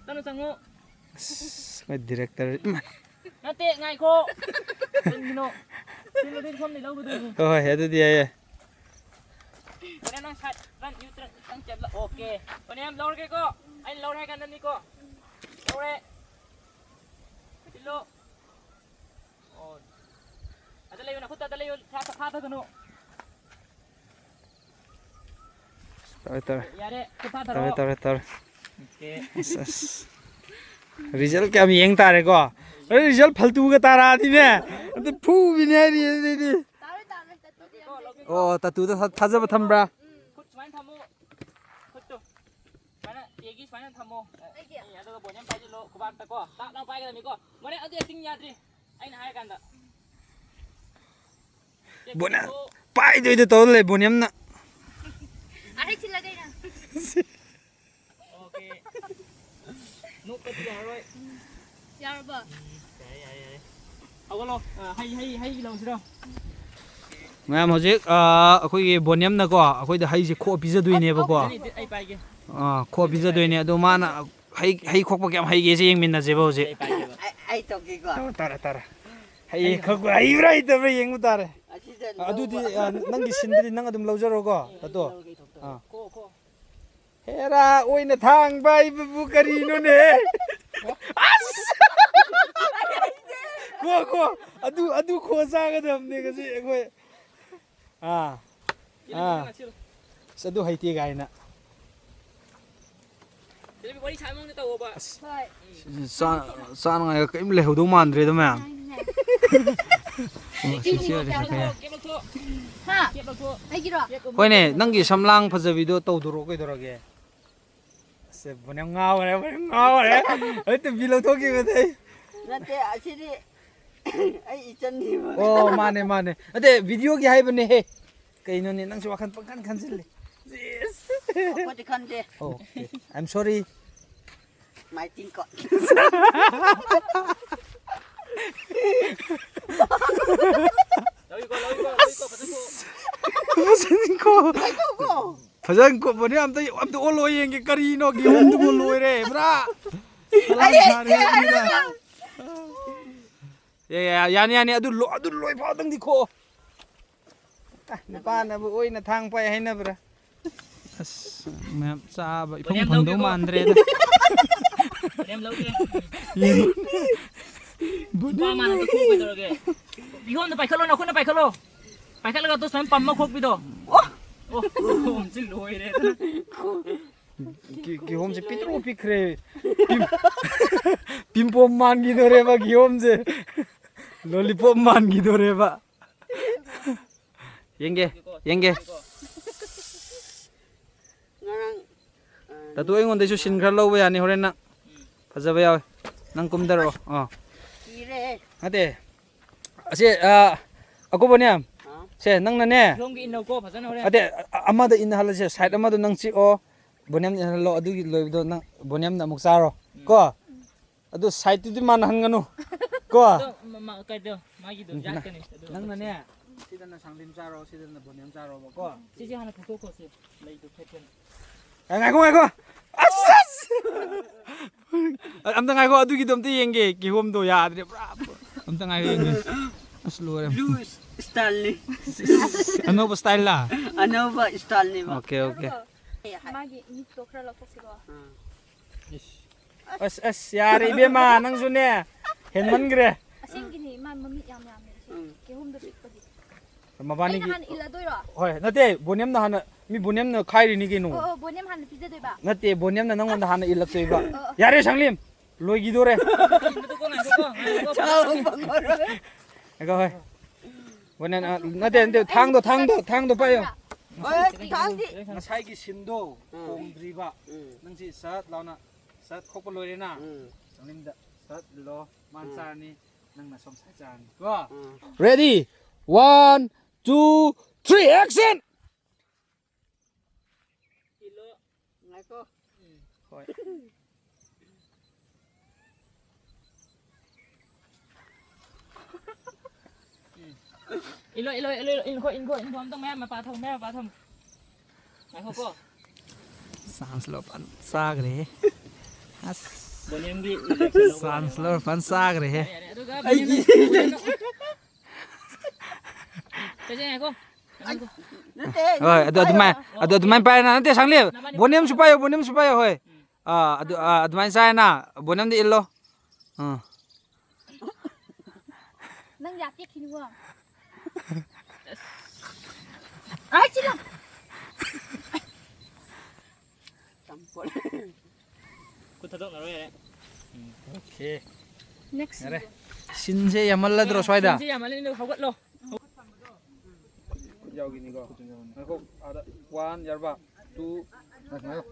ꯇꯞꯅ ꯆꯪꯉꯨ꯫ ꯑꯁ, ꯑꯩꯈꯣꯏ director, ꯏꯃꯥ꯫ ꯅꯠꯇꯦ, ꯉꯥꯏꯈꯣ꯫ ꯀꯩꯒꯤꯅꯣ? ꯁꯤ ꯃꯇꯦꯛ ꯁꯣꯝꯗ ꯂꯧꯒꯗꯣꯏꯅꯤ꯫ ꯍꯣꯏ, ꯍꯣꯏ, ꯑꯗꯨꯗꯤ ꯌꯥꯏ, ꯌꯥꯏ꯫ ꯍꯣꯔꯦꯟ ꯅꯪ side, front, you turn, ꯅꯪ ꯆꯠꯂ-, ꯑꯣꯀꯦ꯫ ꯍꯣꯔꯦꯟ ꯂꯧꯔꯒꯦꯀꯣ꯫ ꯑꯩꯅ ꯂꯧꯔꯦ ꯍꯥꯏ ꯀꯥꯟꯗꯅꯤꯀꯣ꯫ ꯂꯧꯔꯦ꯫ ꯁꯤꯜꯂꯣ꯫ ꯑꯣ꯫ ꯑꯗ ꯂꯩꯌꯨ, ꯅꯈꯨꯠꯇ ꯑꯗ ꯂꯩꯌꯨ, ꯐꯥ-, ꯐꯥꯊꯒꯅꯨ꯫ ꯇꯧꯔꯦ, ꯇꯧꯔꯦ꯫ ꯌꯥꯔꯦ, ꯈꯨꯠ ꯐꯥꯊꯔꯣ꯫ ꯇꯧꯔꯦ, ꯇꯧꯔꯦ, ꯇꯧꯔꯦ꯫ ꯑꯣꯀꯦ꯫ ꯑꯁ, ꯑꯁ꯫ Result ꯀꯌꯥꯝ ꯌꯦꯡ ꯇꯥꯔꯦꯀꯣ? ꯑꯩ result ꯐꯜꯇꯨꯒ ꯇꯥꯔꯛꯑꯗꯤꯅꯦ, ꯑꯗ ꯐꯨꯕꯤꯅꯦ ꯍꯥꯏꯔꯤ ꯑꯗꯨꯗꯤ꯫ ꯇꯥꯔꯣꯏ, ꯇꯥꯔꯣꯏ, ꯇꯥꯇꯨꯗꯤ ꯌꯥꯝ ꯂꯩ꯫ ꯑꯣ, ꯇꯥꯇꯨꯗ ꯊꯥ-, ꯊꯥꯖꯕ ꯊꯝꯕ꯭ꯔꯥ? ꯎꯝ꯫ ꯈꯨꯠ ꯁꯨꯃꯥꯏꯅ ꯊꯝꯃꯣ꯫ ꯈꯨꯠꯇꯨ꯫ ꯁꯨꯃꯥꯏꯅ, ꯆꯦꯒꯤ ꯁꯨꯃꯥꯏꯅ ꯊꯝꯃꯣ꯫ ꯑꯩꯒꯤ? ꯑꯦ, ꯑꯗꯨꯒ ꯕꯣꯅꯤ ꯑꯃ ꯄꯥꯏꯁꯤꯜꯂꯣ, ꯈꯨꯕꯥꯛꯇꯀꯣ꯫ ꯇꯥꯛ ꯂꯥꯎ ꯄꯥꯏꯒꯗꯕꯅꯤꯀꯣ꯫ ꯃꯣꯔꯦ, ꯑꯗꯨ acting ꯌꯥꯗ꯭ꯔꯤ꯫ ꯑꯩꯅ ꯍꯥꯏꯔ ꯀꯥꯟꯗ꯫ ꯕꯣꯅꯤ ꯄꯥꯏꯗꯣꯏꯗ ꯇꯧꯔ ꯂꯩ, ꯕꯣꯅꯤꯌꯝꯅ꯫ ꯑꯍꯩ ꯊꯤꯜꯂꯒ ꯑꯩꯅ꯫ ꯑꯣꯀꯦ꯫ ꯅꯣꯛꯄꯗꯤ ꯌꯥꯔꯔꯣꯏ꯫ ꯌꯥꯔꯕꯣ? ꯎꯝ, ꯌꯥꯔꯦ, ꯌꯥꯔꯦ, ꯌꯥꯔꯦ꯫ ꯍꯧꯒꯠꯂꯣ꯫ ꯑ, ꯍꯩ, ꯍꯩ, ꯍꯩꯒꯤ ꯂꯧꯁꯤꯔꯣ? ꯃꯌꯥꯝ ꯍꯧꯖꯤꯛ, ꯑ, ꯑꯩꯈꯣꯏꯒꯤ ꯕꯣꯅꯤꯌꯝꯅꯀꯣ, ꯑꯩꯈꯣꯏꯗ ꯍꯩꯁꯦ ꯈꯣꯛꯑ ꯄꯤꯖꯗꯣꯏꯅꯦꯕꯀꯣ꯫ ꯑꯩ, ꯑꯩ ꯄꯥꯏꯒꯦ꯫ ꯑ, ꯈꯣꯛꯑ ꯄꯤꯖꯗꯣꯏꯅꯦ꯫ ꯑꯗꯣ ꯃꯥꯅ ꯍꯩ, ꯍꯩ ꯈꯣꯛꯄ ꯀꯌꯥꯝ ꯍꯩꯒꯦꯁꯦ ꯌꯦꯡꯃꯤꯟꯅꯁꯦꯕ ꯍꯧꯖꯤꯛ꯫ ꯑꯩ ꯄꯥꯏꯒꯦꯕ꯫ ꯑꯩ, ꯑꯩ ꯇꯧꯒꯦꯀꯣ꯫ ꯇꯧꯔꯣ, ꯇꯧꯔꯣ, ꯇꯧꯔꯣ꯫ ꯍꯩ ꯈꯣꯛꯄ ꯍꯩꯕ꯭ꯔꯥ ꯍꯩꯇꯕ꯭ꯔꯥ ꯌꯦꯡꯕ ꯇꯥꯔꯦ꯫ ꯑꯁꯤꯗ ꯑ, ꯑꯗꯨꯗꯤ, ꯂꯧꯕ꯫ ꯑ, ꯅꯪꯒꯤ ꯁꯤꯟꯗꯨꯗꯤ ꯅꯪ ꯑꯗꯨꯝ ꯂꯧꯖꯔꯣꯀꯣ, ꯑꯩ ꯇꯥꯇꯣ꯫ ꯂꯧꯔꯒꯦ, ꯏꯊꯣꯛꯇ꯫ ꯑꯥ꯫ ꯈꯣ, ꯈꯣ꯫ ꯍꯦꯔꯥ ꯑꯣꯏꯅ ꯊꯥꯡꯕ ꯍꯥꯏꯕꯕꯨ ꯀꯔꯤꯅꯣꯅꯦ? ꯑꯁ! ꯀꯣ, ꯀꯣ, ꯑꯗꯨ, ꯑꯗꯨ ꯈꯣ ꯆꯥꯒꯗꯕꯅꯦ ꯉꯁꯤ ꯑꯩꯈꯣꯏ꯫ ꯑꯥ, ꯑꯥ꯫ ꯑꯁ, ꯑꯗꯨ ꯍꯩꯇꯦ ꯀꯥꯏꯅ꯫ ꯋꯥꯔꯤ ꯁꯥꯟꯅꯕ ꯇꯧꯑꯣꯕ꯫ ꯑꯁ, ꯍꯣꯏ꯫ ꯆꯥ-, ꯆꯥꯅꯉꯥꯏꯒ ꯀꯔꯤꯝ ꯂꯩꯍꯧꯗꯧ ꯃꯥꯟꯗ꯭ꯔꯦꯗ ꯃꯌꯥꯝ꯫ ꯍꯥ? ꯑꯩꯒꯤꯔꯣ? ꯍꯣꯏꯅꯦ, ꯅꯪꯒꯤ ꯁꯝꯂꯥꯡ ꯐꯖꯕꯤꯗꯣ ꯇꯧꯗꯣꯔꯛꯑꯣ ꯀꯩꯗꯧꯔꯒꯦ? ꯑꯁ, ꯕꯣꯅꯦꯝ ꯉꯥꯎꯔꯦ, ꯕꯣꯅꯦꯝ ꯉꯥꯎꯔꯦ꯫ ꯑꯩ ꯇꯨꯄꯤ ꯂꯧꯊꯣꯛꯈꯤꯕꯗꯩ꯫ ꯅꯠꯇꯦ, ꯑꯁꯤꯗꯤ ꯑꯩ ꯏꯆꯟꯅꯦꯕ꯫ ꯑꯣ, ꯃꯥꯅꯦ, ꯃꯥꯅꯦ꯫ ꯅꯠꯇꯦ, ꯚꯤꯗꯤꯑꯣꯒꯤ ꯍꯥꯏꯕꯅꯦꯍꯦ꯫ ꯀꯩꯅꯣꯅꯦ, ꯅꯪꯁꯨ ꯋꯥꯈꯜ ꯄꯪꯈꯟ ꯈꯟꯖꯤꯜꯂꯦ꯫ ꯑꯩꯈꯣꯏꯗꯤ ꯈꯟꯗꯦ꯫ ꯑꯣ, okay. I'm sorry. ꯃꯥꯏ ꯇꯤꯡꯀꯣ꯫ ꯂꯧꯏꯀꯣ, ꯂꯧꯏꯀꯣ, ꯂꯧꯏꯀꯣ, ꯐꯖꯅ ꯊꯣꯛꯑꯣ꯫ ꯐꯖꯅ ꯀꯣ꯫ ꯀꯩꯗꯧꯕ꯭ꯔꯣ? ꯐꯖꯅ ꯀꯣ, ꯕꯣꯅꯦꯝ ꯑꯝꯇ, ꯑꯝꯇ ꯑꯣꯜꯂꯣ ꯌꯦꯡꯒꯦ꯫ ꯀꯔꯤꯅꯣ ꯀꯤꯍꯣꯝꯗꯨꯕꯨ ꯂꯣꯏꯔꯦ, ꯄꯨꯔꯥ꯫ ꯑꯩ ꯍꯩꯇꯦ ꯍꯥꯏꯔꯒ꯫ ꯌꯥ-, ꯌꯥ-, ꯌꯥꯅꯤ, ꯌꯥꯅꯤ꯫ ꯑꯗꯨ ꯂꯣ-, ꯑꯗꯨ ꯂꯣꯏ ꯐꯥꯎꯗꯪꯗꯤ ꯈꯣ꯫ ꯑ, ꯅꯨꯄꯥꯅꯕꯨ ꯑꯣꯏꯅ ꯊꯥꯡ ꯄꯥꯏ ꯍꯥꯏꯅꯕ꯭ꯔꯥ? ꯑꯁ, ꯃꯌꯥꯝ ꯆꯥꯕ ꯏꯐꯪ ꯕꯣꯅꯦꯝ ꯐꯪꯗꯧ ꯂꯧꯒꯦꯀꯣ꯫ ꯃꯥꯟꯗ꯭ꯔꯦꯗ꯫ ꯕꯣꯅꯦꯝ ꯂꯧꯒꯦ꯫ ꯌꯦꯡꯉꯨ꯫ ꯅꯨꯄꯥ ꯃꯥꯅ ꯍꯦꯛꯇ ꯈꯣꯛꯑꯣ ꯀꯩꯗꯧꯔꯒꯦ? ꯀꯤꯍꯣꯝꯗꯣ ꯄꯥꯏꯈꯠꯂꯣ, ꯅꯈꯨꯠꯅ ꯄꯥꯏꯈꯠꯂꯣ꯫ ꯄꯥꯏꯈꯠꯂꯒ ꯑꯗꯨ ꯁꯨꯃꯥꯏꯅ ꯄꯝꯃ ꯈꯣꯛꯄꯤꯗꯣ꯫ ꯑꯣ꯫ ꯑꯣ, ꯀꯤꯍꯣꯝꯁꯤ ꯂꯣꯏꯔꯦꯗꯅ꯫ ꯀꯤ-, ꯀꯤꯍꯣꯝꯁꯦ ꯄꯤꯛꯇ꯭ꯔꯨ ꯄꯤꯛꯈ꯭ꯔꯦ꯫ ꯄꯤꯝ-, ꯄꯤꯝꯄꯣꯝ ꯃꯥꯟꯈꯤꯗꯣꯔꯦꯕ ꯀꯤꯍꯣꯝꯁꯦ꯫ ꯂꯣꯂꯤꯄꯣꯞ ꯃꯥꯟꯈꯤꯗꯣꯔꯦꯕ꯫ ꯌꯦꯡꯒꯦ, ꯌꯦꯡꯒꯦ꯫ ꯉꯔꯥꯡ, ꯑ, ꯇꯥꯇꯨ, ꯑꯩꯉꯣꯟꯗꯩꯁꯨ ꯁꯤꯟ ꯈꯔ ꯂꯧꯕ ꯌꯥꯅꯤ ꯍꯣꯔꯦꯟ ꯅꯪ꯫ ꯐꯖꯕ ꯌꯥꯎꯋꯦ꯫ ꯅꯪ ꯀꯨꯝꯗꯔꯛꯑꯣ꯫ ꯑꯥ꯫ ꯀꯤꯔꯦ꯫ ꯅꯠꯇꯦ꯫ ꯑꯁꯤ, ꯑ, ꯑꯀꯨꯞꯄꯅꯦ꯫ ꯑꯥ꯫ ꯁꯦ, ꯅꯪꯅꯅꯦ꯫ ꯁꯣꯝꯒꯤ ꯏꯟꯅꯧꯀꯣ, ꯐꯖꯅ ꯍꯣꯔꯦꯟ꯫ ꯅꯠꯇꯦ, ꯑ-, ꯑꯃꯗ ꯏꯟꯅꯍꯜꯂꯁꯦ꯫ Side ꯑꯃꯗꯣ ꯅꯪ ꯆꯤꯛꯑꯣ꯫ ꯕꯣꯅꯤꯌꯝꯗ ꯏꯟꯅꯍꯜꯂꯣ꯫ ꯑꯗꯨꯒꯤ ꯂꯣꯏꯕꯗꯣ ꯅꯪ ꯕꯣꯅꯤꯌꯝꯗ ꯑꯃꯨꯛ ꯆꯥꯔꯣ꯫ ꯎꯝ꯫ ꯀꯣ? ꯑꯗꯨ side ꯇꯨꯗꯤ ꯃꯥꯟꯅꯍꯟꯒꯅꯨ꯫ ꯀꯣ? ꯑꯗꯣ ꯃ-, ꯃ-, ꯀꯩꯗꯣ, ꯃꯥꯒꯤꯗꯣ ꯎꯝ, ꯌꯥꯠꯀꯅꯤ꯫ ꯑꯗꯨ ꯅꯪꯅꯅꯦ, ꯁꯤꯗꯅ ꯁꯥꯡꯂꯤꯟ ꯆꯥꯔꯣ, ꯁꯤꯗꯅ ꯕꯣꯅꯤꯌꯝ ꯆꯥꯔꯣꯕꯀꯣ꯫ ꯁꯤꯁꯦ ꯍꯥꯟꯅ ꯐꯨꯊꯣꯛꯈꯣꯁꯦ, ꯂꯩꯗꯣ ꯊꯦꯠꯀꯅꯤ꯫ ꯑ, ꯉꯥꯏꯈꯣ, ꯉꯥꯏꯈꯣ꯫ ꯑꯁ, ꯑꯁ! ꯑꯝꯇ ꯉꯥꯏꯈꯣ, ꯑꯗꯨꯒꯤꯗꯣ ꯑꯝꯇ ꯌꯦꯡꯒꯦ꯫ ꯀꯤꯍꯣꯝꯗꯣ ꯌꯥꯗ꯭ꯔꯦ, ꯄꯨꯔꯥ꯫ ꯑꯝꯇ ꯉꯥꯏꯈꯣ ꯌꯦꯡꯒꯦ꯫ ꯑꯁ, ꯂꯣꯏꯔꯦ꯫ Blue styleꯅꯤ꯫ ꯑꯅꯧꯕ styleꯂꯥ? ꯑꯅꯧꯕ styleꯅꯦꯕ꯫ Okay, okay꯫ ꯃꯥꯒꯤ ꯃꯤꯠꯇꯣ ꯈꯔ ꯂꯧꯊꯣꯛꯁꯤꯀꯣ꯫ ꯑꯁ ꯑꯁ, ꯌꯥꯔꯦ ꯏꯕꯦꯝꯃ, ꯅꯪꯁꯨꯅꯦ ꯍꯦꯟꯃꯟꯈ꯭ꯔꯦ꯫ ꯑꯁꯦꯡꯒꯤꯅꯤ, ꯃꯥ ꯃꯃꯤꯠ ꯌꯥꯝ ꯌꯥꯝꯃꯦ ꯁꯤ꯫ ꯎꯝ꯫ ꯀꯤꯍꯣꯝꯗꯣ ꯄꯤꯛꯄꯒꯤ꯫ ꯑꯩꯅ ꯃꯕꯥꯅꯤꯒꯤ ꯍꯥꯟꯅ ꯏꯜꯂꯗꯣꯏꯔꯣ? ꯍꯣꯏ, ꯅꯠꯇꯦ, ꯕꯣꯅꯦꯝꯅ ꯍꯥꯟꯅ, ꯃꯤ ꯕꯣꯅꯦꯝꯅ ꯈꯥꯏꯔꯤꯅꯤ ꯀꯩꯅꯣ꯫ ꯑꯣ ꯑꯣ, ꯕꯣꯅꯦꯝ ꯍꯥꯟꯅ ꯄꯤꯖꯗꯣꯏꯕ? ꯅꯠꯇꯦ, ꯕꯣꯅꯦꯝꯅ ꯅꯪꯉꯣꯟꯗ ꯍꯥꯟꯅ ꯏꯜꯂꯛꯇꯣꯏꯕ꯫ ꯑꯣ ꯑꯣ꯫ ꯌꯥꯔꯦ ꯁꯪꯂꯦꯝ, ꯂꯣꯏꯈꯤꯗꯣꯔꯦ꯫ ꯉꯥꯏꯈꯣ, ꯍꯣꯏ꯫ ꯕꯣꯅꯦꯝ, ꯑ, ꯅꯠꯇꯦ ꯅꯠꯇꯦ, ꯊꯥꯡꯗꯣ ꯊꯥꯡꯗꯣ ꯊꯥꯡꯗꯣ ꯄꯥꯏꯌꯣ꯫ ꯍꯣꯏ, ꯊꯥꯡꯗꯤ꯫ ꯉꯁꯥꯏꯒꯤ ꯁꯤꯟꯗꯣ ꯎꯝ꯫ ꯍꯣꯡꯗ꯭ꯔꯤꯕ꯫ ꯎꯝ꯫ ꯅꯪꯁꯤ ꯁꯠ ꯂꯥꯎꯅ ꯁꯠ ꯈꯣꯛꯄ ꯂꯣꯏꯔꯦꯅ꯫ ꯎꯝ꯫ ꯁꯪꯂꯦꯝꯗ ꯁꯠ ꯏꯜꯂꯣ, ꯃꯥꯅ ꯎꯝ꯫ ꯆꯥꯔꯅꯤ, ꯅꯪꯅ ꯁꯣꯝ ꯁꯥꯏ ꯆꯥꯔꯅꯤ ꯀꯣ꯫ ꯎꯝ꯫ Ready? One, two, three, action! ꯏꯜꯂꯣ꯫ ꯉꯥꯏꯈꯣ꯫ ꯍꯣꯏ꯫ ꯏꯜꯂꯣ, ꯏꯜꯂꯣ, ꯏꯜꯂꯣ, ꯏꯜꯂꯣ, ꯏꯟꯈꯣ, ꯏꯟꯈꯣ, ꯏꯟꯈꯣ, ꯑꯝꯇꯪ ꯃꯌꯥꯝ ꯃꯄꯥ ꯊꯝꯃꯣ, ꯃꯌꯥꯝ ꯃꯄꯥ ꯊꯝꯃꯣ꯫ ꯉꯥꯏꯈꯣꯀꯣ꯫ ꯆꯥꯟꯁ ꯂꯧꯔ ꯐꯟ ꯆꯥꯈ꯭ꯔꯦꯍꯦ꯫ ꯑꯁ꯫ ꯕꯣꯅꯤꯌꯝꯒꯤ reaction ꯂꯧꯕ ꯆꯥꯟꯁ ꯂꯧꯔ ꯐꯟ ꯆꯥꯈ꯭ꯔꯦꯍꯦ꯫ ꯌꯥꯔꯦ, ꯌꯥꯔꯦ, ꯑꯗꯨꯒ ꯑꯩꯒꯤ ꯕꯣꯅꯤꯌꯝꯅ, ꯕꯣꯅꯤꯌꯝꯅ ꯆꯠꯁꯦ, ꯉꯥꯏꯈꯣ꯫ ꯉꯥꯏꯈꯣ꯫ ꯅꯠꯇꯦ, ꯍꯣꯏ, ꯑꯗꯨ ꯑꯗꯨꯃꯥꯏꯅ, ꯑꯗꯨ ꯑꯗꯨꯃꯥꯏꯅ ꯄꯥꯏꯔꯦꯅ, ꯅꯠꯇꯦ, ꯁꯪꯂꯦꯞ꯫ ꯅꯕꯥꯅꯤ ꯕꯣꯅꯤꯌꯝꯁꯨ ꯄꯥꯏꯌꯣ, ꯕꯣꯅꯤꯌꯝꯁꯨ ꯄꯥꯏꯌꯣ, ꯍꯣꯏ꯫ ꯎꯝ꯫ ꯑꯥ, ꯑꯗꯨ, ꯑꯥ, ꯑꯗꯨꯃꯥꯏꯅ ꯆꯥꯏꯅ, ꯕꯣꯅꯤꯌꯝꯗ ꯏꯜꯂꯣ꯫ ꯑꯥ꯫ ꯅꯪ ꯌꯥ ꯇꯦꯛꯈꯤꯅꯤꯀꯣ꯫ ꯑꯥꯏ, ꯆꯤꯜꯂꯣ꯫ ꯈꯨꯠ ꯊꯥꯗꯣꯛꯅꯔꯣ ꯌꯥꯔꯦ꯫ ꯎꯝ, okay꯫ Next꯫ ꯌꯥꯔꯦ꯫ ꯁꯤꯟꯁꯦ ꯌꯥꯝꯃꯜꯂꯗ꯭ꯔꯣ ꯁ꯭ꯋꯥꯏꯗ? ꯁꯤꯟꯁꯦ ꯌꯥꯝꯃꯜꯂꯦ, ꯅꯪ ꯍꯧꯒꯠꯂꯣ꯫ ꯈꯨꯠ ꯌꯥꯎꯈꯤꯅꯤꯀꯣ꯫ ꯉꯥꯏꯈꯣ, ꯑꯥꯗ꯫ One, ꯌꯥꯔꯕ? Two꯫ ꯉꯥꯏꯈꯣ, ꯉꯥꯏꯈꯣ꯫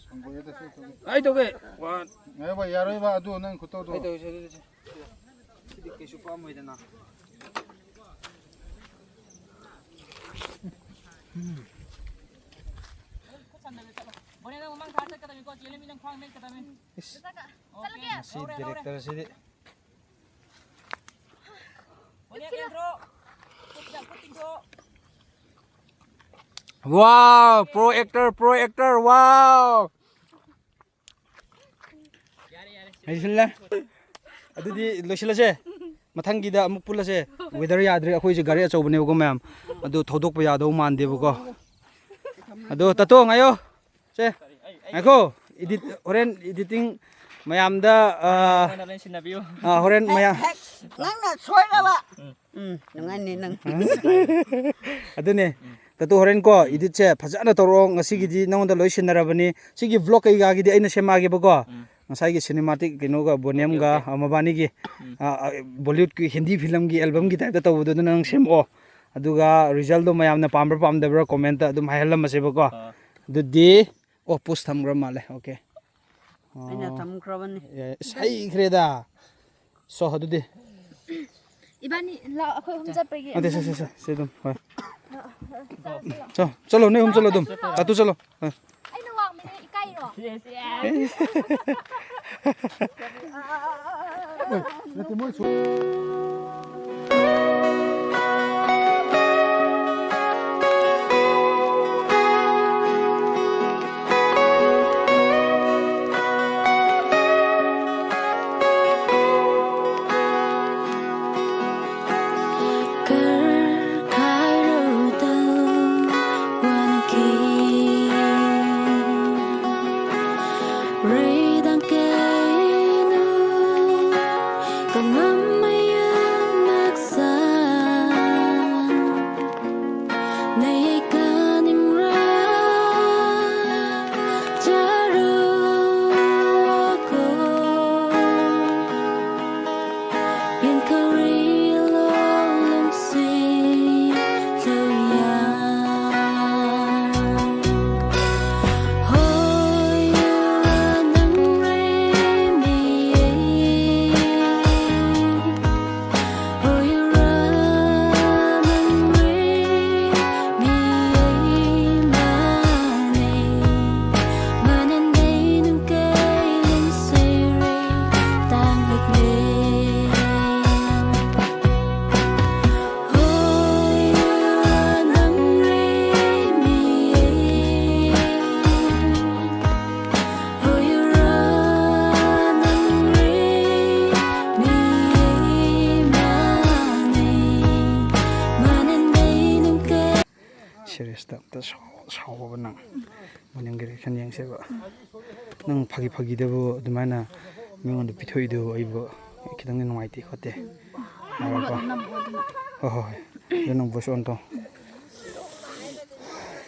ꯁꯪꯒꯣꯏꯗ ꯁꯤ ꯇꯧꯒꯦ꯫ ꯑꯩ ꯇꯧꯒꯦ꯫ One꯫ ꯉꯥꯏꯈꯣꯕ, ꯌꯥꯔꯣꯏꯕ, ꯑꯗꯨ ꯅꯪ ꯈꯨꯠꯇꯧꯗꯣ꯫ ꯑꯩ ꯇꯧꯒꯦ, ꯁꯦ, ꯁꯦ, ꯁꯦ꯫ ꯁꯤꯗꯤ ꯀꯩꯁꯨ ꯄꯥꯝꯃꯣꯏꯗꯅ꯫ ꯈꯨꯠ ꯁꯝꯅꯕ ꯆꯠꯂꯣ꯫ ꯕꯣꯅꯦ, ꯅꯪ ꯃꯃꯥꯡ ꯊꯥ ꯆꯠꯀꯗꯕꯅꯤꯀꯣ, ꯆꯦꯜꯂꯤ ꯃꯤ ꯅꯪ ꯈ꯭ꯋꯥꯡ ꯅꯦꯠꯀꯗꯕꯅꯤ꯫ ꯏꯁ, ꯆꯠꯂꯒꯦ꯫ ꯉꯁꯤ ꯂꯧꯔꯦ, ꯂꯧꯔꯦ꯫ Director ꯁꯤꯗꯤ꯫ ꯕꯣꯅꯦ, ꯆꯦꯟꯈ꯭ꯔꯣ꯫ ꯈꯨꯠ ꯇꯤꯡꯊꯣꯛ, ꯈꯨꯠ ꯇꯤꯡꯊꯣꯛ꯫ Wow, pro actor, pro actor, wow! ꯍꯩꯁꯤꯜꯂꯦ꯫ ꯑꯗꯨꯗꯤ ꯂꯣꯏꯁꯤꯜꯂꯁꯦ꯫ ꯃꯊꯪꯒꯤꯗ ꯑꯃꯨꯛ ꯄꯨꯜꯂꯁꯦ꯫ Weather ꯌꯥꯗ꯭ꯔꯦ, ꯑꯩꯈꯣꯏꯁꯦ ꯒꯥꯔꯤ ꯑꯆꯧꯕꯅꯦꯕꯀꯣ, ꯃꯌꯥꯝ꯫ ꯑꯗꯨ ꯊꯧꯗꯣꯛꯄ ꯌꯥꯗꯧ ꯃꯥꯟꯗꯦꯕꯀꯣ꯫ ꯑꯗꯣ ꯇꯥꯇꯣ, ꯉꯥꯏꯌꯣ꯫ ꯁꯦ, ꯉꯥꯏꯈꯣ, ꯏꯗꯤꯠ, ꯍꯣꯔꯦꯟ ꯏꯗꯤꯇꯤꯡ ꯃꯌꯥꯝꯗ, ꯑ, ꯑꯩꯉꯣꯟꯗ ꯂꯣꯏ ꯁꯤꯟꯅꯕꯤꯌꯨ꯫ ꯑ, ꯍꯣꯔꯦꯟ ꯃꯌꯥꯝ ꯍꯦꯛ, ꯅꯪꯅ ꯁꯣꯏꯔꯕ꯫ ꯎꯝ, ꯅꯨꯡꯉꯥꯏꯅꯤ ꯅꯪ꯫ ꯑꯗꯨꯅꯦ, ꯇꯥꯇꯨ, ꯍꯣꯔꯦꯟ ꯀꯣ, ꯏꯗꯤꯠꯁꯦ ꯐꯖꯅ ꯇꯧꯔꯛꯑꯣ꯫ ꯉꯁꯤꯒꯤꯗꯤ ꯅꯉꯣꯟꯗ ꯂꯣꯏ ꯁꯤꯟꯅꯔꯕꯅꯤ꯫ ꯁꯤꯒꯤ ꯕ꯭ꯂꯣꯒ ꯀꯩꯀꯥꯒꯤꯗꯤ ꯑꯩꯅ ꯁꯦꯝꯃꯛꯑꯒꯦꯕꯀꯣ꯫ ꯎꯝ꯫ ꯉꯁꯥꯏꯒꯤ ꯁꯤꯅꯦꯃꯥꯇꯤꯛ ꯀꯩꯅꯣꯒ, ꯕꯣꯅꯤꯌꯝꯒ, ꯑꯣꯀꯦ, ꯑꯣꯀꯦ꯫ ꯑ, ꯃꯕꯥꯅꯤꯒꯤ, ꯎꯝ꯫ ꯑ, ꯑ, ꯕꯣꯂꯤꯋꯨꯗꯀꯤ ꯍꯤꯟꯗꯤ ꯐꯤꯂꯝꯒꯤ ꯑꯦꯜꯕꯝꯒꯤ ꯇꯥꯏꯞꯇ ꯇꯧꯕꯗꯨꯅ ꯅꯪ ꯁꯦꯝꯃꯛꯑꯣ꯫ ꯑꯗꯨꯒ ꯔꯤꯖꯜꯗꯣ ꯃꯌꯥꯝꯅ ꯄꯥꯝꯕ꯭ꯔꯥ ꯄꯥꯝꯗꯕ꯭ꯔꯥ ꯀꯣꯃꯦꯟꯇ ꯑꯗꯨꯝ ꯍꯥꯏꯍꯜꯂꯝꯃꯁꯦꯕꯀꯣ꯫ ꯑꯥ꯫ ꯑꯗꯨꯗꯤ, ꯑꯣ, ꯄꯣꯁ ꯊꯝꯈ꯭ꯔ ꯃꯥꯜꯂꯦ꯫ ꯑꯣꯀꯦ꯫ ꯑꯩꯅ ꯑꯣ꯫ ꯊꯝꯈ꯭ꯔꯕꯅꯤ꯫ ꯑꯦ, ꯑꯁ, ꯍꯩꯈ꯭ꯔꯦꯗ꯫ ꯁꯣ, ꯑꯗꯨꯗꯤ꯫ ꯏꯕꯥꯅꯤ ꯂꯥꯛ ꯑꯩꯈꯣꯏ ꯑꯍꯨꯝ ꯆꯠꯄꯒꯤ ꯅꯠꯇꯦ, ꯁꯦ, ꯁꯦ, ꯁꯦ, ꯁꯦ ꯑꯗꯨꯝ, ꯍꯣꯏ꯫ ꯆꯠꯂꯣ, ꯆꯠꯂꯣ, ꯅꯣꯏ ꯑꯍꯨꯝ ꯆꯠꯂꯣ ꯑꯗꯨꯝ꯫ ꯇꯥꯇꯨ ꯆꯠꯂꯣ꯫ ꯍꯣꯏ꯫ ꯑꯩꯅ ꯋꯥꯡꯕꯅꯦ, ꯏꯀꯥꯏꯔꯣ? ꯃꯅꯤꯡꯒꯤ reaction ꯌꯦꯡꯁꯦꯕ꯫ ꯅꯪ ꯐꯥꯒꯤ ꯐꯥꯒꯤꯗꯕꯨ ꯑꯗꯨꯃꯥꯏꯅ ꯃꯤꯉꯣꯟꯗ ꯄꯤꯊꯣꯛꯏꯗꯨ ꯑꯩꯕꯨ ꯈꯤꯇꯪꯗꯤ ꯅꯨꯡꯉꯥꯏꯇꯦ ꯈꯣꯠꯇꯦ ꯍꯥꯏꯔꯛꯄ꯫ ꯍꯣꯏ ꯍꯣꯏ ꯍꯣꯏ꯫ ꯑꯗꯨ ꯅꯪ voice on ꯇꯧ꯫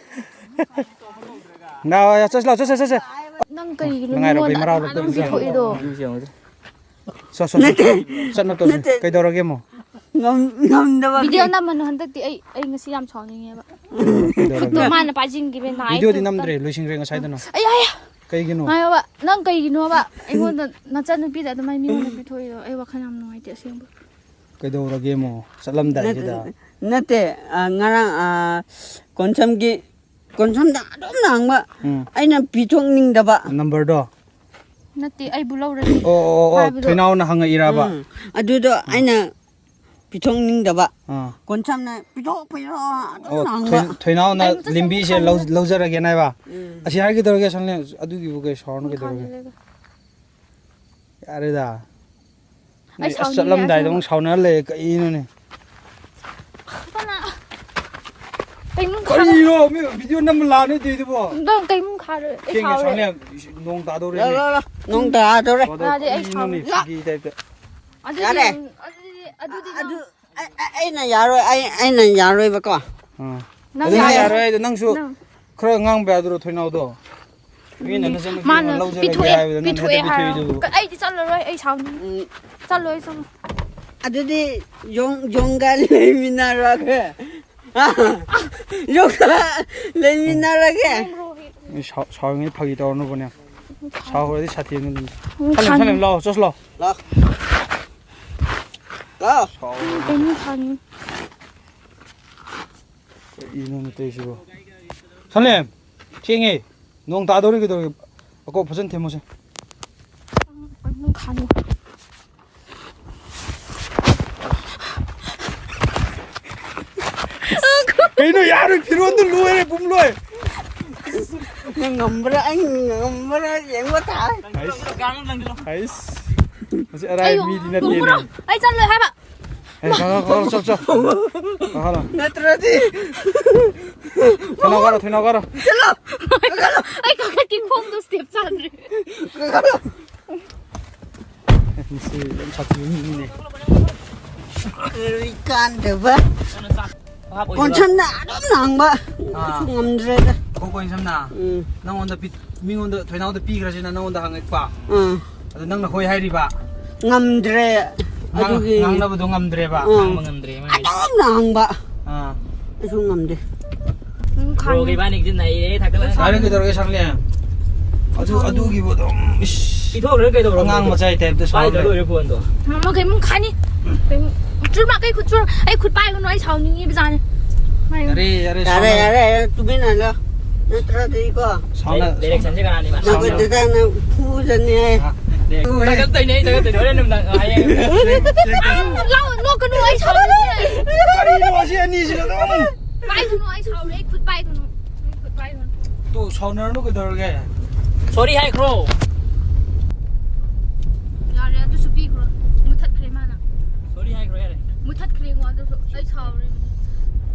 ꯆꯠꯁꯤ ꯂꯥꯎ, ꯆꯠꯁꯦ, ꯆꯠꯁꯦ꯫ ꯅꯪ ꯀꯔꯤꯒꯤꯅꯣ ꯅꯨꯡꯉꯥꯏꯔꯕ ꯃꯤꯉꯣꯟꯗ ꯃꯔꯥ ꯑꯗꯨꯃꯥꯏꯅ ꯂꯧꯊꯣꯛꯏꯁꯦ? ꯄꯤꯊꯣꯛꯏꯗꯣ? ꯁꯣ, ꯁꯣ, ꯁꯣ꯫ ꯅꯠꯇꯦ꯫ ꯆꯠꯅ ꯇꯧꯁꯤ꯫ ꯅꯠꯇꯦ꯫ ꯀꯩꯗꯧꯔꯒꯦ ꯑꯃꯨꯛ? ꯉꯝ-, ꯉꯝꯗꯕꯒꯤ꯫ ꯚꯤꯗꯤꯑꯣ ꯅꯝꯃꯅꯨ ꯍꯟꯗꯛꯇꯤ꯫ ꯑꯩ, ꯑꯩ ꯉꯁꯤ ꯌꯥꯝ ꯁꯥꯎꯅꯤꯡꯉꯦꯕ꯫ ꯀꯩꯗꯧꯔꯒꯦ? ꯈꯨꯠꯇꯣ ꯃꯥꯅ ꯄꯥꯏꯁꯤꯟꯈꯤꯕ ꯅꯥꯏ꯫ ꯚꯤꯗꯤꯑꯣꯗꯤ ꯈꯨꯠꯇ꯫ ꯅꯝꯗ꯭ꯔꯦ, ꯂꯣꯏꯁꯤꯟꯈ꯭ꯔꯦ ꯉꯁꯥꯏꯗꯅ꯫ ꯑꯩ, ꯑꯩ꯫ ꯀꯩꯒꯤꯅꯣ? ꯉꯥꯏꯌꯣꯕ, ꯅꯪ ꯀꯩꯒꯤꯅꯣꯕ ꯑꯩꯉꯣꯟꯗ ꯅꯆꯟꯅꯨꯄꯤꯗ ꯑꯗꯨꯃꯥꯏꯅ ꯃꯤꯉꯣꯟꯗ ꯄꯤꯊꯣꯛꯏꯗꯣ? ꯑꯩ ꯋꯥꯈꯜ ꯌꯥꯝ ꯅꯨꯡꯉꯥꯏꯇꯦ ꯑꯁꯦꯡꯕ꯫ ꯀꯩꯗꯧꯔꯒꯦ ꯑꯃꯨꯛ? ꯆꯠꯂꯝꯗꯥꯏꯁꯤꯗ꯫ ꯅꯠꯇꯦ, ꯅꯠꯇꯦ, ꯑ, ꯉꯔꯥꯡ, ꯑ, ꯀꯣꯟꯁꯝꯒꯤ ꯀꯣꯟꯁꯝꯗ ꯑꯗꯨꯝ ꯂꯥꯡꯕ꯫ ꯎꯝ꯫ ꯑꯩꯅ ꯄꯤꯊꯣꯛꯅꯤꯡꯗꯕ꯫ ꯅꯝꯕꯔꯗꯣ? ꯅꯠꯇꯦ, ꯑꯩꯕꯨ ꯂꯧꯔꯗꯤ ꯑꯣ, ꯑꯣ, ꯑꯣ, ꯑꯣ, ꯍꯥꯏꯕꯗꯣ꯫ ꯊꯣꯏꯅꯥꯎꯅ ꯍꯪꯉꯛꯏꯔꯕ? ꯎꯝ꯫ ꯑꯗꯨꯗꯣ ꯑꯥ꯫ ꯑꯩꯅ ꯄꯤꯊꯣꯛꯅꯤꯡꯗꯕ꯫ ꯑꯥ꯫ ꯀꯣꯟꯁꯝꯅ, "ꯄꯤꯊꯣꯛ, ꯄꯤꯊꯣꯛ," ꯑꯗꯨꯝ ꯑꯣ, ꯂꯥꯡꯕ꯫ ꯊꯣꯏ-, ꯊꯣꯏꯅꯥꯎꯅ ꯑꯩ ꯃꯆꯥ ꯂꯤꯝꯕꯤꯁꯦ ꯂꯧ-, ꯁꯪꯕ ꯂꯧꯖꯔꯒꯦꯅ ꯍꯥꯏꯕ? ꯎꯝ꯫ ꯑꯁꯤ ꯍꯥꯏꯒꯦ ꯇꯧꯔꯒꯦ, ꯁꯪꯂꯦꯟ, ꯑꯗꯨꯒꯤꯕꯨ ꯀꯩ ꯁꯥꯎꯔꯅꯨ ꯀꯩꯗꯧꯔꯒꯦ? ꯈꯥꯜꯂꯦ꯫ ꯌꯥꯔꯦꯗ꯫ ꯑꯩ ꯅꯣꯏ ꯑꯁ ꯁꯥꯎꯅꯤꯡꯉꯦ ꯆꯠꯂꯝꯗꯥꯏꯗ ꯑꯁꯦꯡꯕ꯫ ꯑꯃꯨꯛ ꯁꯥꯎꯅꯔ ꯂꯩꯔꯦ, ꯀꯩꯅꯣꯅꯦ? ꯀꯅꯥ? ꯀꯩꯃꯨꯛ ꯈꯥꯔꯦ? ꯀꯔꯤꯅꯣ? ꯃꯤ ꯚꯤꯗꯤꯑꯣ ꯅꯝꯕ ꯂꯥꯛꯑꯅꯤ ꯇꯧꯔꯤꯗꯨꯕꯣ? ꯅꯪ ꯀꯩꯃꯨꯛ ꯈꯥꯔꯦ? ꯑꯩ ꯊꯦꯡꯉꯦ, ꯁꯥꯎꯔꯦ꯫ ꯁꯥꯎꯅꯤ ꯌꯥꯝ ꯅꯣꯡ ꯇꯥꯗꯧꯔꯦ꯫ ꯂꯥꯛ, ꯂꯥꯛ, ꯂꯥꯛ꯫ ꯅꯣꯡ ꯇꯥꯗꯧꯔꯦ꯫ ꯇꯥꯗꯧꯔꯦ꯫ ꯌꯥꯗꯦ, ꯑꯩ ꯀꯔꯤꯅꯣꯅꯦ, ꯁꯥꯎꯔꯦ꯫ ꯐꯥꯒꯤ type ꯇ꯫ ꯑꯗꯨꯗꯤ, ꯌꯥꯔꯦ꯫ ꯑꯗꯨꯗꯤ, ꯑꯗꯨꯗꯤ ꯑꯗꯨ, ꯅꯪ ꯑꯩ, ꯑꯩꯅ ꯌꯥꯔꯣꯏ, ꯑꯩ, ꯑꯩꯅ ꯌꯥꯔꯣꯏꯕꯀꯣ꯫ ꯑꯥ꯫ ꯅꯪ ꯑꯗꯨ ꯅꯪ ꯌꯥꯔꯣꯏ꯫ ꯌꯥꯔꯣꯏ ꯍꯥꯏꯗꯣ ꯅꯪꯁꯨ ꯅꯪ꯫ ꯈꯔ ꯉꯥꯡꯕ ꯌꯥꯗ꯭ꯔꯣ ꯊꯣꯏꯅꯥꯎꯗꯣ? ꯃꯤꯅ ꯅꯆꯟꯅꯨꯄꯤ ꯑꯃ ꯃꯥꯅ ꯂꯧꯖꯔꯒꯦ ꯄꯤꯊꯣꯛꯑꯦ, ꯍꯥꯏꯕꯗ ꯅꯪ ꯄꯤꯊꯣꯛꯑꯦ ꯍꯦꯛꯇ ꯍꯥꯏꯔꯒ꯫ ꯄꯤꯊꯣꯛꯏꯗꯨꯕꯨ꯫ ꯀ-, ꯑꯩꯗꯤ ꯆꯠꯂꯔꯣꯏ, ꯑꯩ ꯁꯥꯎꯅꯤꯡꯉꯤ꯫ ꯎꯝ꯫ ꯆꯠꯂꯣꯏ, ꯆꯠꯂꯣꯏ꯫ ꯑꯗꯨꯗꯤ ꯌꯣꯡ-, ꯌꯣꯡꯒ ꯂꯩꯃꯤꯟꯅꯔꯒꯦ꯫ ꯌꯣꯡꯒ ꯂꯩꯃꯤꯟꯅꯔꯒꯦ꯫ ꯑꯩ ꯁꯥꯎ-, ꯁꯥꯎꯔꯤꯉꯩ ꯐꯥꯒꯤ ꯇꯧꯔꯅꯨꯕꯅꯦ꯫ ꯁꯥꯎꯔꯗꯤ ꯁꯥꯊꯤꯕꯅꯤ ꯑꯗꯨꯝ꯫ ꯎꯝ, ꯁꯥꯂꯦꯝ, ꯈꯪꯉꯦ꯫ ꯁꯥꯂꯦꯝ, ꯂꯥꯛꯑꯣ, ꯆꯠꯁꯤ ꯂꯥꯛꯑꯣ꯫ ꯂꯥꯛꯑꯣ꯫ ꯂꯥꯛꯑꯣ꯫ ꯁꯥꯎꯔꯗꯤ꯫ ꯀꯩꯅꯣ ꯈꯪꯉꯦ꯫ ꯀꯔꯤꯅꯣꯅꯦ ꯇꯧꯔꯤꯁꯤꯕꯣ? ꯁꯥꯂꯦꯝ, ꯊꯦꯡꯉꯦ꯫ ꯅꯣꯡ ꯇꯥꯗꯧꯔꯤ ꯀꯩꯗꯧꯔꯒꯦ? ꯑꯀꯣ ꯐꯖꯅ ꯊꯦꯝꯃꯨꯁꯦ꯫ ꯀꯩꯅꯣ ꯈꯪꯉꯦ꯫ ꯀꯩꯅꯣ ꯌꯥꯔꯣꯏ, ꯐꯤꯔꯣꯟꯗꯣ ꯂꯣꯏꯔꯦ, ꯄꯨꯝ ꯂꯣꯏ꯫ ꯅꯪ ꯉꯝꯕ꯭ꯔꯥ? ꯑꯩ ꯉꯝꯕ꯭ꯔꯥ? ꯌꯦꯡꯕ ꯇꯥꯔꯦ꯫ ꯍꯩꯁ꯫ ꯍꯩꯁ꯫ ꯃꯁꯤ ꯑꯔꯥꯏꯕ ꯑꯩ ꯃꯤꯗꯤ ꯅꯠꯇꯦꯅꯦ꯫ ꯑꯩ ꯆꯠꯂꯣꯏ ꯍꯥꯏꯕ꯫ ꯑꯦ, ꯀꯥꯈꯠꯂꯣ, ꯀꯥꯈꯠꯂꯣ, ꯆꯠꯂꯣ, ꯆꯠꯂꯣ꯫ ꯀꯥꯈꯠꯂꯣ꯫ ꯅꯠꯇ꯭ꯔꯗꯤ꯫ ꯊꯣꯏꯅꯥꯎ ꯀꯥꯔꯣ, ꯊꯣꯏꯅꯥꯎ ꯀꯥꯔꯣ꯫ ꯑꯩ ꯀꯥꯈꯠꯀꯦ, ꯈꯣꯡꯗꯣ step ꯆꯥꯗ꯭ꯔꯦ꯫ ꯀꯥꯈꯠꯂꯣ꯫ ꯑꯦ, ꯃꯁꯤ ꯌꯥꯝ ꯁꯥꯊꯤꯕ ꯃꯤꯅꯤꯅꯦ꯫ ꯀꯔꯤ ꯀꯥꯟꯗꯕ꯫ ꯀꯣꯟꯁꯝꯅ ꯑꯗꯨꯝ ꯍꯪꯕ꯫ ꯑꯥ꯫ ꯑꯩꯁꯨ ꯉꯝꯗ꯭ꯔꯦꯗ꯫ ꯀꯣ ꯀꯣꯟꯁꯝꯅ? ꯎꯝ꯫ ꯅꯪꯉꯣꯟꯗ ꯄꯤ-, ꯃꯤꯉꯣꯟꯗ, ꯊꯣꯏꯅꯥꯎꯗ ꯄꯤꯈ꯭ꯔꯁꯤꯅ ꯅꯪꯉꯣꯟꯗ ꯍꯪꯉꯛꯄ꯫ ꯎꯝ꯫ ꯑꯗꯨ ꯅꯪꯅ ꯍꯣꯏ ꯍꯥꯏꯔꯤꯕ? ꯉꯝꯗ꯭ꯔꯦ꯫ ꯉꯥꯡ-, ꯑꯗꯨꯒꯤ ꯉꯥꯡꯅꯕꯗꯣ ꯉꯝꯗ꯭ꯔꯦꯕ? ꯎꯝ꯫ ꯉꯥꯡꯕ ꯉꯝꯗ꯭ꯔꯦ ꯃꯥ ꯍꯥꯏꯁꯦ꯫ ꯑꯗꯨꯝꯅ ꯍꯪꯕ꯫ ꯑꯥ꯫ ꯑꯩꯁꯨ ꯉꯝꯗꯦ꯫ ꯅꯪ ꯕ꯭ꯔꯣꯒ ꯈꯪꯉꯦ꯫ ꯏꯕꯥꯅꯤꯒꯤꯁꯦ ꯅꯩꯔꯦ, ꯊꯥꯒꯠꯂꯛꯑꯅꯤ꯫ ꯌꯥꯔꯦ, ꯀꯩꯗꯧꯔꯒꯦ, ꯁꯥꯡꯂꯦ? ꯑꯗꯨ, ꯁꯥꯡꯂꯦ꯫ ꯑꯗꯨꯒꯤꯕꯨ ꯑꯗꯨꯝ, ꯏꯁ꯫ ꯄꯤꯊꯣꯛꯈ꯭ꯔꯦ, ꯀꯩꯗꯧꯔꯒꯦ? ꯑꯉꯥꯡ ꯃꯆꯥꯒꯤ type ꯇ ꯄꯥꯏꯗ ꯁꯥꯎꯔꯦ꯫ ꯂꯣꯏꯔꯦ ꯐꯣꯟꯗꯣ꯫ ꯃꯃꯥ ꯀꯩꯃꯨꯛ ꯈꯥꯅꯤ? ꯀꯩꯃꯨꯛ ꯆꯨꯔꯃ ꯀꯩ ꯈꯨꯠ ꯆꯨꯔ-, ꯑꯩ ꯈꯨꯠ ꯄꯥꯏꯒꯅꯨ, ꯑꯩ ꯁꯥꯎꯅꯤꯡꯉꯤꯕ ꯖꯥꯠꯅꯤ꯫ ꯌꯥꯔꯦ, ꯌꯥꯔꯦ, ꯌꯥꯔꯦ, ꯁꯥꯎꯅ-, ꯌꯥꯔꯦ, ꯌꯥꯔꯦ, ꯇꯨꯃꯤꯟꯅ ꯂꯩꯌꯣ꯫ ꯅꯠꯇ꯭ꯔꯗꯤꯀꯣ꯫ ꯁꯥꯎꯅ-, ꯗꯥꯏꯔꯦꯛꯁꯟꯁꯦ ꯀꯅꯥꯅꯦꯕ? ꯅꯪ ꯁꯥꯎꯅ-, ꯗꯗꯥꯅ ꯐꯨꯖꯅꯤ ꯍꯥꯏ꯫ ꯑꯥ꯫ ꯊꯥꯒꯠꯇꯣꯏꯅꯦ ꯑꯩ, ꯊꯥꯒꯠꯇꯣꯏꯅꯦ꯫ ꯍꯣꯔꯦꯟ ꯅꯨꯡꯗꯥꯡ, ꯍꯌꯦꯡ꯫ ꯂꯥꯎ, ꯅꯣꯛꯀꯅꯨ, ꯑꯩ ꯁꯥꯎꯔꯦ꯫ ꯀꯔꯤꯅꯣ ꯑꯁꯤ ꯑꯅꯤꯁꯤꯅ ꯑꯗꯨꯝ? ꯄꯥꯏꯒꯅꯨ, ꯑꯩ ꯁꯥꯎꯔꯦ, ꯑꯩ ꯈꯨꯠ ꯄꯥꯏꯒꯅꯨ꯫ ꯑꯩ ꯈꯨꯠ ꯄꯥꯏꯒꯅꯨ꯫ ꯇꯨ, ꯁꯥꯎꯅꯔꯅꯨ ꯀꯩꯗꯧꯔꯒꯦ? Sorry ꯍꯥꯏꯈ꯭ꯔꯣ꯫ ꯌꯥꯔꯦ, ꯑꯗꯨꯁꯨ ꯄꯤꯈ꯭ꯔꯣ꯫ ꯃꯨꯊꯠꯈ꯭ꯔꯦ ꯃꯥꯅ꯫ Sorry ꯍꯥꯏꯈ꯭ꯔꯣ, ꯌꯥꯔꯦ꯫ ꯃꯨꯊꯠꯈ꯭ꯔꯦꯉꯣ ꯑꯗꯨꯁꯨ꯫ ꯑꯩ ꯁꯥꯎꯔꯦ꯫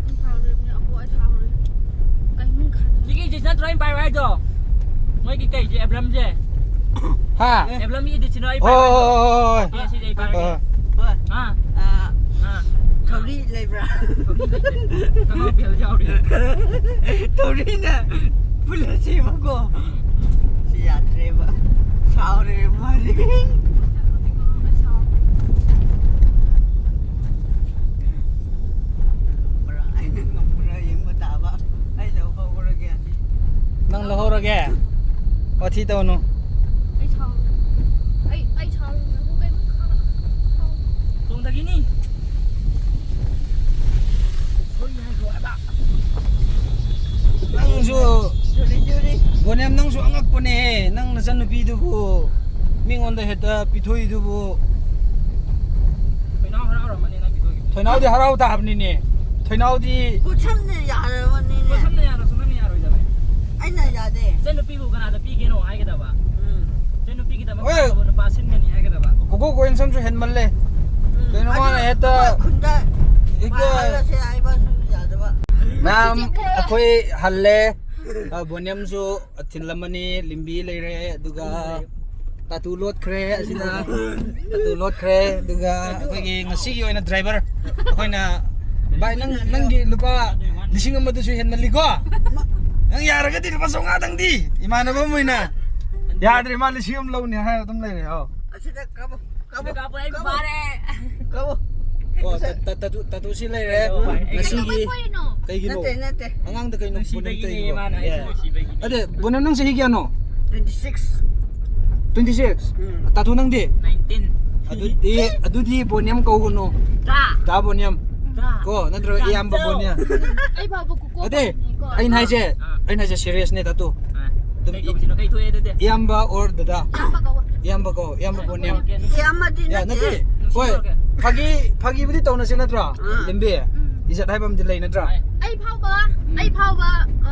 ꯑꯩ ꯁꯥꯎꯔꯦ, ꯑꯩ ꯁꯥꯎꯔꯦ꯫ ꯀꯩꯅꯣ ꯈꯪꯗꯦ꯫ ꯁꯤꯒꯤ edit ꯅꯠꯇ꯭ꯔꯣ ꯑꯩꯅ ꯄꯥꯏꯔꯣ ꯍꯥꯏꯗꯣ? ꯃꯣꯏꯒꯤ ꯀꯩꯁꯦ, album ꯁꯦ? ꯍꯥ? Album ꯒꯤ edit ꯁꯤꯅ ꯑꯩ ꯍꯣꯏ, ꯄꯥꯏꯔꯣ ꯍꯣꯏ, ꯍꯥꯏꯗꯣ? ꯍꯣꯏ, ꯍꯣꯏ, ꯍꯣꯏ꯫ ꯑꯦ, ꯁꯤꯁꯦ ꯑꯩ ꯄꯥꯏꯔꯒꯦ꯫ ꯍꯣꯏ, ꯍꯣꯏ꯫ ꯍꯣꯏ꯫ ꯑꯥ꯫ ꯑꯥ꯫ ꯑꯥ꯫ ꯊꯧꯔꯤ ꯂꯩꯕ꯭ꯔꯥ? ꯊꯧꯔꯤ ꯂꯩꯇꯦ꯫ ꯀꯅꯥ ꯕꯦꯜ ꯌꯥꯎꯔꯤ? ꯊꯧꯔꯤꯅ ꯄꯨꯜꯂꯁꯦꯕꯀꯣ꯫ ꯁꯤ ꯌꯥꯗ꯭ꯔꯦꯕ꯫ ꯁꯥꯎꯔꯦ ꯃꯥꯗꯤ꯫ ꯉꯝꯕ꯭ꯔꯥ? ꯑꯩꯅ ꯉꯝꯕ꯭ꯔꯥ ꯌꯦꯡꯕ ꯇꯥꯕ꯫ ꯑꯩ ꯂꯧꯍꯧꯔꯒꯦ ꯑꯁꯤ꯫ ꯅꯪ ꯂꯧꯍꯧꯔꯒꯦ? ꯋꯥꯊꯤ ꯇꯧꯅꯨ꯫ ꯑꯩ ꯁꯥꯎꯔꯦ꯫ ꯑꯩ, ꯑꯩ ꯁꯥꯎꯔꯦ꯫ ꯅꯪ ꯀꯩꯝ ꯈꯪ-, ꯈꯪ-, ꯇꯣꯡꯗꯒꯤꯅꯤ꯫ ꯁꯣꯔꯤ ꯍꯥꯏꯈ꯭ꯔꯣ ꯍꯥꯏꯕ꯫ ꯅꯪꯁꯨ, ꯖꯨꯔꯤ, ꯖꯨꯔꯤ꯫ ꯕꯣꯅꯦꯝ, ꯅꯪꯁꯨ ꯑꯉꯛꯄꯅꯦꯍꯦ꯫ ꯅꯪ ꯅꯆꯟꯅꯨꯄꯤꯗꯨꯕꯨ ꯃꯤꯉꯣꯟꯗ ꯍꯦꯛꯇ ꯄꯤꯊꯣꯛꯏꯗꯨꯕꯨ꯫ ꯊꯣꯏꯅꯥꯎ ꯍꯔꯥꯎꯔꯝꯃꯅꯤ ꯅꯪ ꯄꯤꯊꯣꯛꯏꯗꯨ꯫ ꯊꯣꯏꯅꯥꯎꯗꯤ ꯍꯔꯥꯎ ꯇꯥꯕꯅꯤꯅꯦ꯫ ꯊꯣꯏꯅꯥꯎꯗꯤ ꯄꯣꯠꯁꯝꯅ ꯌꯥꯔꯕꯅꯤꯅꯦ꯫ ꯄꯣꯠꯁꯝꯅ ꯌꯥꯔꯁꯨ ꯅꯪꯅ ꯌꯥꯔꯣꯏꯗꯕꯅꯦ꯫ ꯑꯩꯅ ꯌꯥꯗꯦ꯫ ꯏꯆꯟꯅꯨꯄꯤꯕꯨ ꯀꯅꯥꯗ ꯄꯤꯒꯦꯅꯣ ꯍꯥꯏꯒꯗꯕ꯫ ꯎꯝ꯫ ꯏꯆꯟꯅꯨꯄꯤꯒꯤꯗꯃꯛ ꯍꯣꯏ꯫ ꯐꯖꯕ ꯅꯨꯄꯥ ꯁꯤꯟꯒꯅꯤ ꯍꯥꯏꯒꯗꯕ꯫ ꯀꯣꯀꯣ ꯀꯣꯏꯟ ꯁꯝꯁꯨ ꯍꯦꯟꯃꯜꯂꯦ꯫ ꯎꯝ꯫ ꯀꯩꯅꯣ ꯃꯥꯅ ꯍꯦꯛꯇ ꯈꯨꯟꯗ ꯍꯦꯛꯇ ꯍꯜꯂꯁꯦ ꯍꯥꯏꯕꯁꯨ ꯌꯥꯗꯕ꯫ ꯃꯌꯥꯝ ꯑꯩꯈꯣꯏ ꯍꯜꯂꯦ꯫ ꯑ, ꯕꯣꯅꯤꯌꯝꯁꯨ ꯊꯤꯜꯂꯝꯃꯅꯤ꯫ ꯂꯤꯝꯕꯤ ꯂꯩꯔꯦ, ꯑꯗꯨꯒ ꯇꯥꯇꯨ ꯂꯣꯠꯈ꯭ꯔꯦ ꯑꯁꯤꯗ꯫ ꯇꯥꯇꯨ ꯂꯣꯠꯈ꯭ꯔꯦ꯫ ꯑꯗꯨꯒ ꯑꯩꯈꯣꯏꯒꯤ ꯉꯁꯤꯒꯤ ꯑꯣꯏꯅ ꯗ꯭ꯔꯥꯏꯚꯔ ꯑꯩꯈꯣꯏꯅ, "ꯚꯥꯏ, ꯅꯪ, ꯅꯪꯒꯤ ꯂꯨꯄꯥ ꯂꯤꯁꯤꯡ ꯑꯃꯗꯨꯁꯨ ꯍꯦꯟꯃꯜꯂꯤꯀꯣ, ꯅꯪ ꯌꯥꯔꯒꯗꯤ ꯂꯨꯄꯥ ꯆꯥꯝꯃꯉꯥꯗꯪꯗꯤ", ꯏꯃꯥꯟꯅꯕ ꯑꯃ ꯑꯣꯏꯅ꯫ "ꯌꯥꯗ꯭ꯔꯦ, ꯃꯥ ꯂꯤꯁꯤꯡ ꯑꯃ ꯂꯧꯅꯤ" ꯍꯥꯏꯔ ꯑꯗꯨꯝ ꯂꯩꯔꯦ꯫ ꯑꯧ꯫ ꯑꯁꯤꯗ ꯀꯥꯕꯨ ꯀꯥꯕꯨ ꯀꯥꯕꯨ ꯑꯩ ꯐꯥꯔꯦ꯫ ꯀꯥꯕꯨ꯫ ꯑꯣ, ꯇ- ꯇ- ꯇꯥꯇꯨ- ꯇꯥꯇꯨꯁꯤ ꯂꯩꯔꯦ꯫ ꯉꯁꯤꯒꯤ ꯀꯩꯅꯣ? ꯀꯩꯒꯤꯅꯣ? ꯅꯠꯇꯦ ꯅꯠꯇꯦ꯫ ꯑꯉꯥꯡꯗ ꯀꯩꯅꯣ ꯄꯨꯅꯝ ꯅꯨꯡꯁꯤꯕꯒꯤꯅꯦ ꯇꯩꯔꯤꯕꯣ? ꯃꯥꯅ ꯑꯩꯁꯦ ꯑꯦ꯫ ꯅꯨꯡꯁꯤꯕꯒꯤꯅꯦ꯫ ꯑꯗꯦ, ꯕꯣꯅꯝ, ꯅꯪ ꯆꯍꯤ ꯀꯌꯥꯅꯣ? Twenty six꯫ Twenty six? ꯎꯝ꯫ ꯇꯥꯇꯨ, ꯅꯪꯗꯤ? Nineteen꯫ ꯑꯗꯨꯗꯤ ꯑꯗꯨꯗꯤ ꯕꯣꯅꯤꯌꯝ ꯀꯧꯒꯅꯨ꯫ ꯗꯥ꯫ ꯗꯥ ꯕꯣꯅꯤꯌꯝ꯫ ꯗꯥ꯫ ꯀꯣ, ꯅꯠꯇ꯭ꯔꯒ ꯗꯥ ꯏꯌꯥꯝꯕ ꯆꯧ꯫ ꯕꯣꯅꯤꯌꯝ꯫ ꯑꯩ ꯐꯥꯎꯕ ꯀꯨꯀꯣ ꯑꯗꯦ, ꯀꯧꯅꯤꯀꯣ꯫ ꯑꯩꯅ ꯍꯥꯏꯁꯦ, ꯑꯥ꯫ ꯑꯩꯅ ꯍꯥꯏꯁꯦ ꯁꯤꯔꯤꯌꯁꯅꯦ, ꯇꯥꯇꯨ꯫ ꯑꯥ꯫ ꯑꯗꯨꯝ ꯀꯩ ꯀꯧꯁꯤꯅꯣ? ꯀꯩ ꯊꯣꯛꯑꯦ ꯑꯗꯨꯗꯤ? ꯏꯌꯥꯝꯕ ꯑꯣꯔ ꯗꯗꯥ? ꯏꯌꯥꯝꯕ ꯀꯧꯋꯣ꯫ ꯏꯌꯥꯝꯕ ꯀꯧ, ꯏꯌꯥꯝꯕ ꯕꯣꯅꯤꯌꯝ꯫ ꯏꯌꯥꯝꯕꯗꯤ ꯌꯥ, ꯅꯠꯇꯦ꯫ ꯅꯠꯇꯦ꯫ ꯍꯣꯏ, ꯐꯥꯒꯤ ꯐꯥꯒꯤꯕꯨꯗꯤ ꯇꯧꯅꯁꯦ ꯅꯠꯇ꯭ꯔꯣ? ꯑꯥ꯫ ꯂꯤꯝꯕꯤ, ꯎꯝ꯫ ꯏꯖꯠ ꯍꯥꯏꯕ ꯑꯃꯗꯤ ꯂꯩ ꯅꯠꯇ꯭ꯔꯥ? ꯑꯩ ꯐꯥꯎꯕ ꯑꯩ ꯐꯥꯎꯕ ꯑ,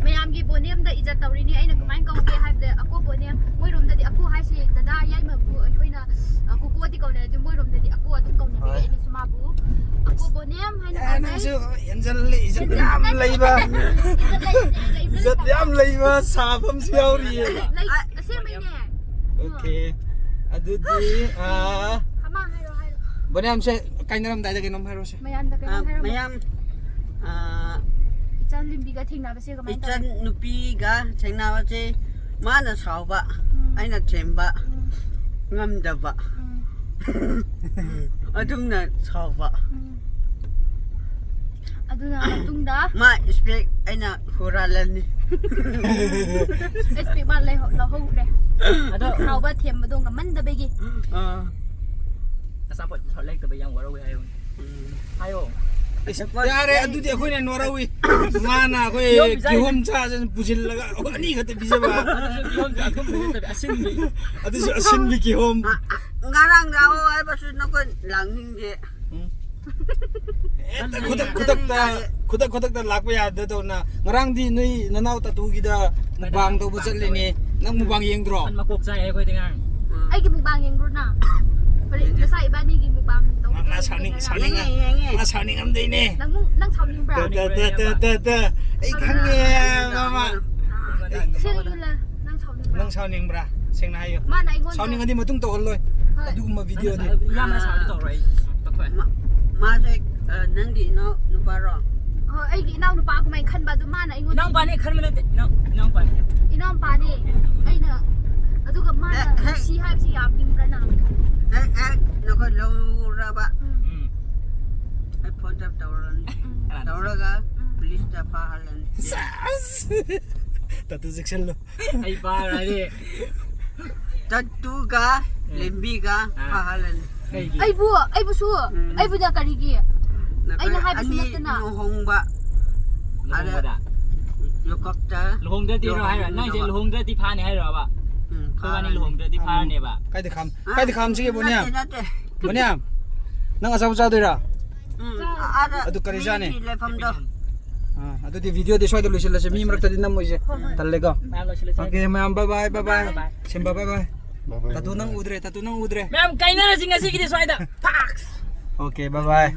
ꯃꯌꯥꯝꯒꯤ ꯕꯣꯅꯤꯌꯝꯗ ꯏꯖꯠ ꯇꯧꯔꯤꯅꯤ꯫ ꯑꯩꯅ ꯀꯃꯥꯏꯅ ꯀꯧꯒꯦ ꯍꯥꯏꯕꯗ, "ꯑꯀꯣ ꯕꯣꯅꯤꯌꯝ", ꯃꯣꯏꯔꯣꯝꯗꯗꯤ ꯑꯀꯣ ꯍꯥꯏꯁꯦ ꯗꯗꯥ ꯌꯥꯏꯃꯕꯨ ꯑꯩꯈꯣꯏꯅ, ꯑ, ꯀꯨꯀꯣꯗꯤ ꯀꯧꯅꯩ, ꯑꯗꯨ ꯃꯣꯏꯔꯣꯝꯗꯗꯤ ꯑꯀꯣ ꯑꯗꯨꯝ ꯀꯧꯅꯕꯒꯤ ꯍꯣꯏ꯫ ꯑꯩꯅꯁꯨ ꯃꯥꯕꯨ ꯑꯀꯣ ꯕꯣꯅꯤꯌꯝ ꯍꯥꯏꯅ ꯑꯦ, ꯀꯧꯖꯩ꯫ ꯅꯪꯁꯨ ꯍꯦꯟꯖꯜꯂꯦ, ꯏꯖꯠ ꯌꯥꯝ ꯂꯩꯕ, ꯏꯖꯠ ꯂꯩꯇꯦ, ꯏꯖꯠ ꯏꯖꯠ ꯌꯥꯝ ꯂꯩꯕ ꯁꯥꯕ ꯑꯃꯁꯨ ꯌꯥꯎꯔꯤꯌꯦ꯫ ꯂꯩ, ꯑꯁꯦꯡꯕꯩꯅꯦ꯫ ꯑꯣꯀꯦ, ꯑꯗꯨꯗꯤ ꯑꯥ, ꯑꯃ ꯍꯥꯏꯔꯣ, ꯍꯥꯏꯔꯣ꯫ ꯕꯣꯅꯤꯌꯝꯁꯦ ꯀꯥꯏꯅꯔꯝꯗꯥꯏꯗ ꯀꯩꯅꯣꯝ ꯍꯥꯏꯔꯣꯁꯦ꯫ ꯃꯌꯥꯝꯗ ꯑ, ꯀꯩꯅꯣꯝ ꯍꯥꯏꯔꯝꯃꯣ꯫ ꯃꯌꯥꯝ ꯑ, ꯏꯆꯟ ꯂꯤꯝꯕꯤꯒ ꯊꯦꯡꯅꯕꯁꯦ ꯀꯃꯥꯏꯅ ꯏꯆꯟ ꯇꯧꯋꯤ? ꯅꯨꯄꯤꯒ ꯊꯦꯡꯅꯕꯁꯦ ꯃꯥꯅ ꯁꯥꯎꯕ, ꯎꯝ. ꯑꯩꯅ ꯊꯦꯝꯕ ꯎꯝ. ꯉꯝꯗꯕ, ꯎꯝ. ꯑꯗꯨꯝꯅ ꯁꯥꯎꯕ꯫ ꯎꯝ. ꯑꯗꯨꯅ ꯃꯇꯨꯡꯗ ꯃꯥ ꯏꯁꯄꯦꯛ ꯑꯩꯅ ꯍꯨꯔꯥꯜꯂꯅꯤ꯫ ꯏꯁꯄꯦꯛ ꯃꯥ ꯂꯩꯍꯧ- ꯂꯧꯍꯧꯈ꯭ꯔꯦ꯫ ꯑꯗꯣ ꯁꯥꯎꯕ ꯊꯦꯝꯕꯗꯣ ꯉꯝꯃꯟꯗꯕꯒꯤ꯫ ꯑꯥ, ꯑꯆꯥꯄꯣꯠ ꯁꯣꯠ ꯂꯩꯇꯕ ꯌꯥꯝ ꯋꯥꯔꯧꯋꯦ ꯍꯥꯏꯌꯣ꯫ ꯎꯝ꯫ ꯍꯥꯏꯌꯣ꯫ ꯏꯁ, ꯌꯥꯔꯦ, ꯑꯗꯨꯗꯤ ꯑꯩꯈꯣꯏꯅ ꯅꯣꯔꯧꯏ꯫ ꯃꯥꯅ ꯑꯩꯈꯣꯏ ꯀꯤꯍꯣꯝ ꯆꯥꯏ꯫ ꯀꯤꯍꯣꯝ ꯆꯥꯁꯦ ꯄꯨꯁꯤꯜꯂꯒ ꯑꯩꯈꯣꯏ ꯑꯅꯤ ꯈꯛꯇ ꯄꯤꯖꯕ꯫ ꯑꯗꯨꯁꯨ ꯀꯤꯍꯣꯝꯁꯦ ꯑꯊꯨꯝꯕ ꯅꯠꯇꯕ ꯑꯁꯤꯟꯕꯤ꯫ ꯑꯗꯨꯁꯨ ꯑꯁꯤꯟꯕꯤ ꯀꯤꯍꯣꯝ꯫ ꯉꯔꯥꯡ ꯂꯥꯛꯑꯣ ꯍꯥꯏꯕꯁꯨ ꯅꯈꯣꯏ ꯂꯥꯛꯅꯤꯡꯗꯦ꯫ ꯍꯦꯛꯇ ꯈꯨꯗꯛ ꯈꯨꯗꯛꯇ, ꯈꯨꯗꯛ ꯈꯨꯗꯛꯇ ꯂꯥꯛꯄ ꯌꯥꯗ ꯇꯧꯅ꯫ ꯉꯔꯥꯡꯗꯤ ꯅꯣꯏ ꯅꯅꯥꯎ ꯇꯥꯇꯨꯒꯤꯗ ꯃꯨꯛꯕꯥꯡ ꯇꯧꯕ ꯆꯠꯂꯤꯅꯦ꯫ ꯅꯪ ꯃꯨꯛꯕꯥꯡ ꯌꯦꯡꯗ꯭ꯔꯣ? ꯃꯀꯣꯛ ꯆꯥꯏ ꯑꯩꯈꯣꯏꯗꯤ ꯉꯔꯥꯡ꯫ ꯑꯩꯒꯤ ꯃꯨꯛꯕꯥꯡ ꯌꯦꯡꯕ꯭ꯔꯣ ꯅꯪ? ꯍꯣꯔꯦꯟ ꯉꯁꯥꯏ ꯏꯕꯥꯅꯤꯒꯤ ꯃꯨꯛꯕꯥꯡ ꯃꯥ ꯁꯥꯎꯅꯤꯡ ꯁꯥꯎꯅꯤꯡꯉ ꯌꯦꯡꯉꯦ, ꯌꯦꯡꯉꯦ꯫ ꯃꯥ ꯁꯥꯎꯅꯤꯡꯉꯝꯗꯣꯏꯅꯦ꯫ ꯅꯪ ꯅꯪ ꯁꯥꯎꯅꯤꯡꯕ꯭ꯔꯥ? ꯇ, ꯇ, ꯇ, ꯇ, ꯇ, ꯇ꯫ ꯑꯩ ꯈꯪꯉꯦ, ꯃꯥꯃ꯫ ꯁꯦꯡꯅ ꯅꯪ ꯁꯥꯎꯅꯤꯡꯕ꯭ꯔꯥ? ꯅꯪ ꯁꯥꯎꯅꯤꯡꯕ꯭ꯔꯥ? ꯁꯦꯡꯅ ꯍꯥꯏꯌꯣ꯫ ꯃꯥꯅ ꯑꯩꯉꯣꯟꯗ ꯁꯥꯎꯅꯤꯡꯉꯗꯤ ꯃꯇꯨꯡ ꯇꯧꯍꯜꯂꯣꯏ꯫ ꯍꯣꯏ꯫ ꯑꯗꯨꯒꯨꯝꯕ ꯚꯤꯗꯤꯑꯣꯗꯤ꯫ ꯏꯌꯥꯝꯕꯅ ꯁꯥꯎꯔꯗꯤ ꯇꯧꯔꯣꯏ꯫ ꯃꯥ-, ꯃꯥꯁꯦ, ꯑ, ꯅꯪꯒꯤ ꯏꯅꯥꯎ ꯅꯨꯄꯥꯔꯣ? ꯍꯣꯏ, ꯑꯩꯒꯤ ꯏꯅꯥꯎ ꯅꯨꯄꯥ ꯑꯗꯨꯃꯥꯏꯅ ꯈꯟꯕ, ꯑꯗꯨ ꯃꯥꯅ ꯑꯩꯉꯣꯟꯗ ꯏꯅꯥꯎꯄꯥꯅꯦ ꯈꯟꯕ ꯅꯠꯇꯦ, ꯏꯅꯥꯎ-, ꯏꯅꯥꯎꯄꯥꯅꯦ꯫ ꯏꯅꯥꯎꯄꯥꯅꯦ꯫ ꯑꯩꯅ, ꯑꯗꯨꯒ ꯃꯥꯅ ꯑꯦ, ꯍꯦꯛ ꯅꯨꯡꯁꯤ ꯍꯥꯏꯕꯁꯤ ꯌꯥꯝ ꯏꯪꯕ꯭ꯔꯥ ꯅꯪ? ꯍꯦꯛ, ꯍꯦꯛ ꯅꯈꯣꯏ ꯂꯧꯔꯕ, ꯎꯝ꯫ ꯎꯝ꯫ ꯑꯩ ꯐꯣꯟ ꯇꯞ ꯇꯧꯔꯅꯤ꯫ ꯎꯝ꯫ ꯀꯅꯥꯗ? ꯇꯧꯔꯒ ꯎꯝ꯫ ꯄꯨꯂꯤꯁꯇ ꯐꯥꯍꯜꯂꯅꯤ꯫ ꯁꯥꯁ! ꯇꯥꯇꯨ ꯆꯦꯛꯁꯤꯜꯂꯨ꯫ ꯑꯩ ꯐꯥꯔꯅꯤ꯫ ꯇꯠꯇꯨꯒ ꯎꯝ꯫ ꯂꯦꯝꯕꯤꯒ ꯑꯥ꯫ ꯐꯥꯍꯜꯂꯅꯤ꯫ ꯀꯩꯒꯤ? ꯑꯩꯕꯨ, ꯑꯩꯕꯨꯁꯨ, ꯎꯝ꯫ ꯑꯩꯕꯨꯅ ꯀꯔꯤꯒꯤ? ꯅꯈꯣꯏ ꯑꯩꯅ ꯍꯥꯏꯕꯁꯨ ꯑꯅꯤ ꯅꯠꯇꯅ꯫ ꯂꯨꯍꯣꯡꯕ꯫ ꯂꯨꯍꯣꯡꯕꯗ? ꯑꯗ ꯂꯨꯍꯣꯡꯗ꯭ꯔꯗꯤ ꯍꯥꯏꯔꯣ? ꯅꯪꯁꯦ ꯂꯨꯍꯣꯡꯗꯕ꯫ ꯂꯨꯍꯣꯡꯗ꯭ꯔꯗꯤ ꯐꯥꯅꯤ ꯍꯥꯏꯔꯣꯕ? ꯎꯝ, ꯑꯩꯈꯣꯏꯕꯥꯅꯤ ꯐꯥꯔꯅꯤ꯫ ꯂꯨꯍꯣꯡꯗ꯭ꯔꯗꯤ ꯐꯥꯔꯅꯦꯕ? ꯀꯥꯏꯗ ꯈꯥꯝ-, ꯑ, ꯀꯥꯏꯗ ꯈꯥꯝꯁꯤꯒꯦ, ꯕꯣꯅꯤꯌꯥ? ꯅꯠꯇꯦ, ꯅꯠꯇꯦ꯫ ꯕꯣꯅꯤꯌꯥ, ꯅꯪ ꯑꯆꯥꯄꯣꯠ ꯆꯥꯗꯣꯏꯔꯥ? ꯎꯝ, ꯑꯥꯗ ꯑꯗꯨ ꯀꯔꯤ ꯆꯥꯅꯤ? ꯃꯤꯒꯤ ꯂꯩꯐꯝꯗꯣ꯫ ꯑꯥ, ꯑꯗꯨꯗꯤ ꯚꯤꯗꯤꯑꯣꯗꯤ ꯁ꯭ꯋꯥꯏꯗ ꯂꯣꯏꯁꯤꯜꯂꯁꯦ, ꯃꯤ ꯃꯔꯛꯇꯗꯤ ꯅꯝꯃꯣꯏꯁꯦ꯫ ꯍꯣꯏ, ꯍꯣꯏ꯫ ꯇꯜꯂꯦꯀꯣ? ꯃꯌꯥꯝ ꯂꯣꯏꯁꯤꯜꯂꯁꯦ꯫ ꯑꯣꯀꯦ, ꯃꯌꯥꯝ, bye bye, bye bye꯫ Bye bye꯫ Simba, bye bye꯫ Bye bye, ꯇꯥꯇꯨ, bye ꯅꯪ bye꯫ ꯎꯗ꯭ꯔꯦ, ꯇꯥꯇꯨ, ꯅꯪ ꯎꯗ꯭ꯔꯦ꯫ ꯃꯌꯥꯝ ꯀꯥꯏꯅꯔꯁꯤ ꯉꯁꯤꯒꯤꯗꯤ ꯁ꯭ꯋꯥꯏꯗ꯫ ꯐꯥꯛꯁ! Okay, bye bye꯫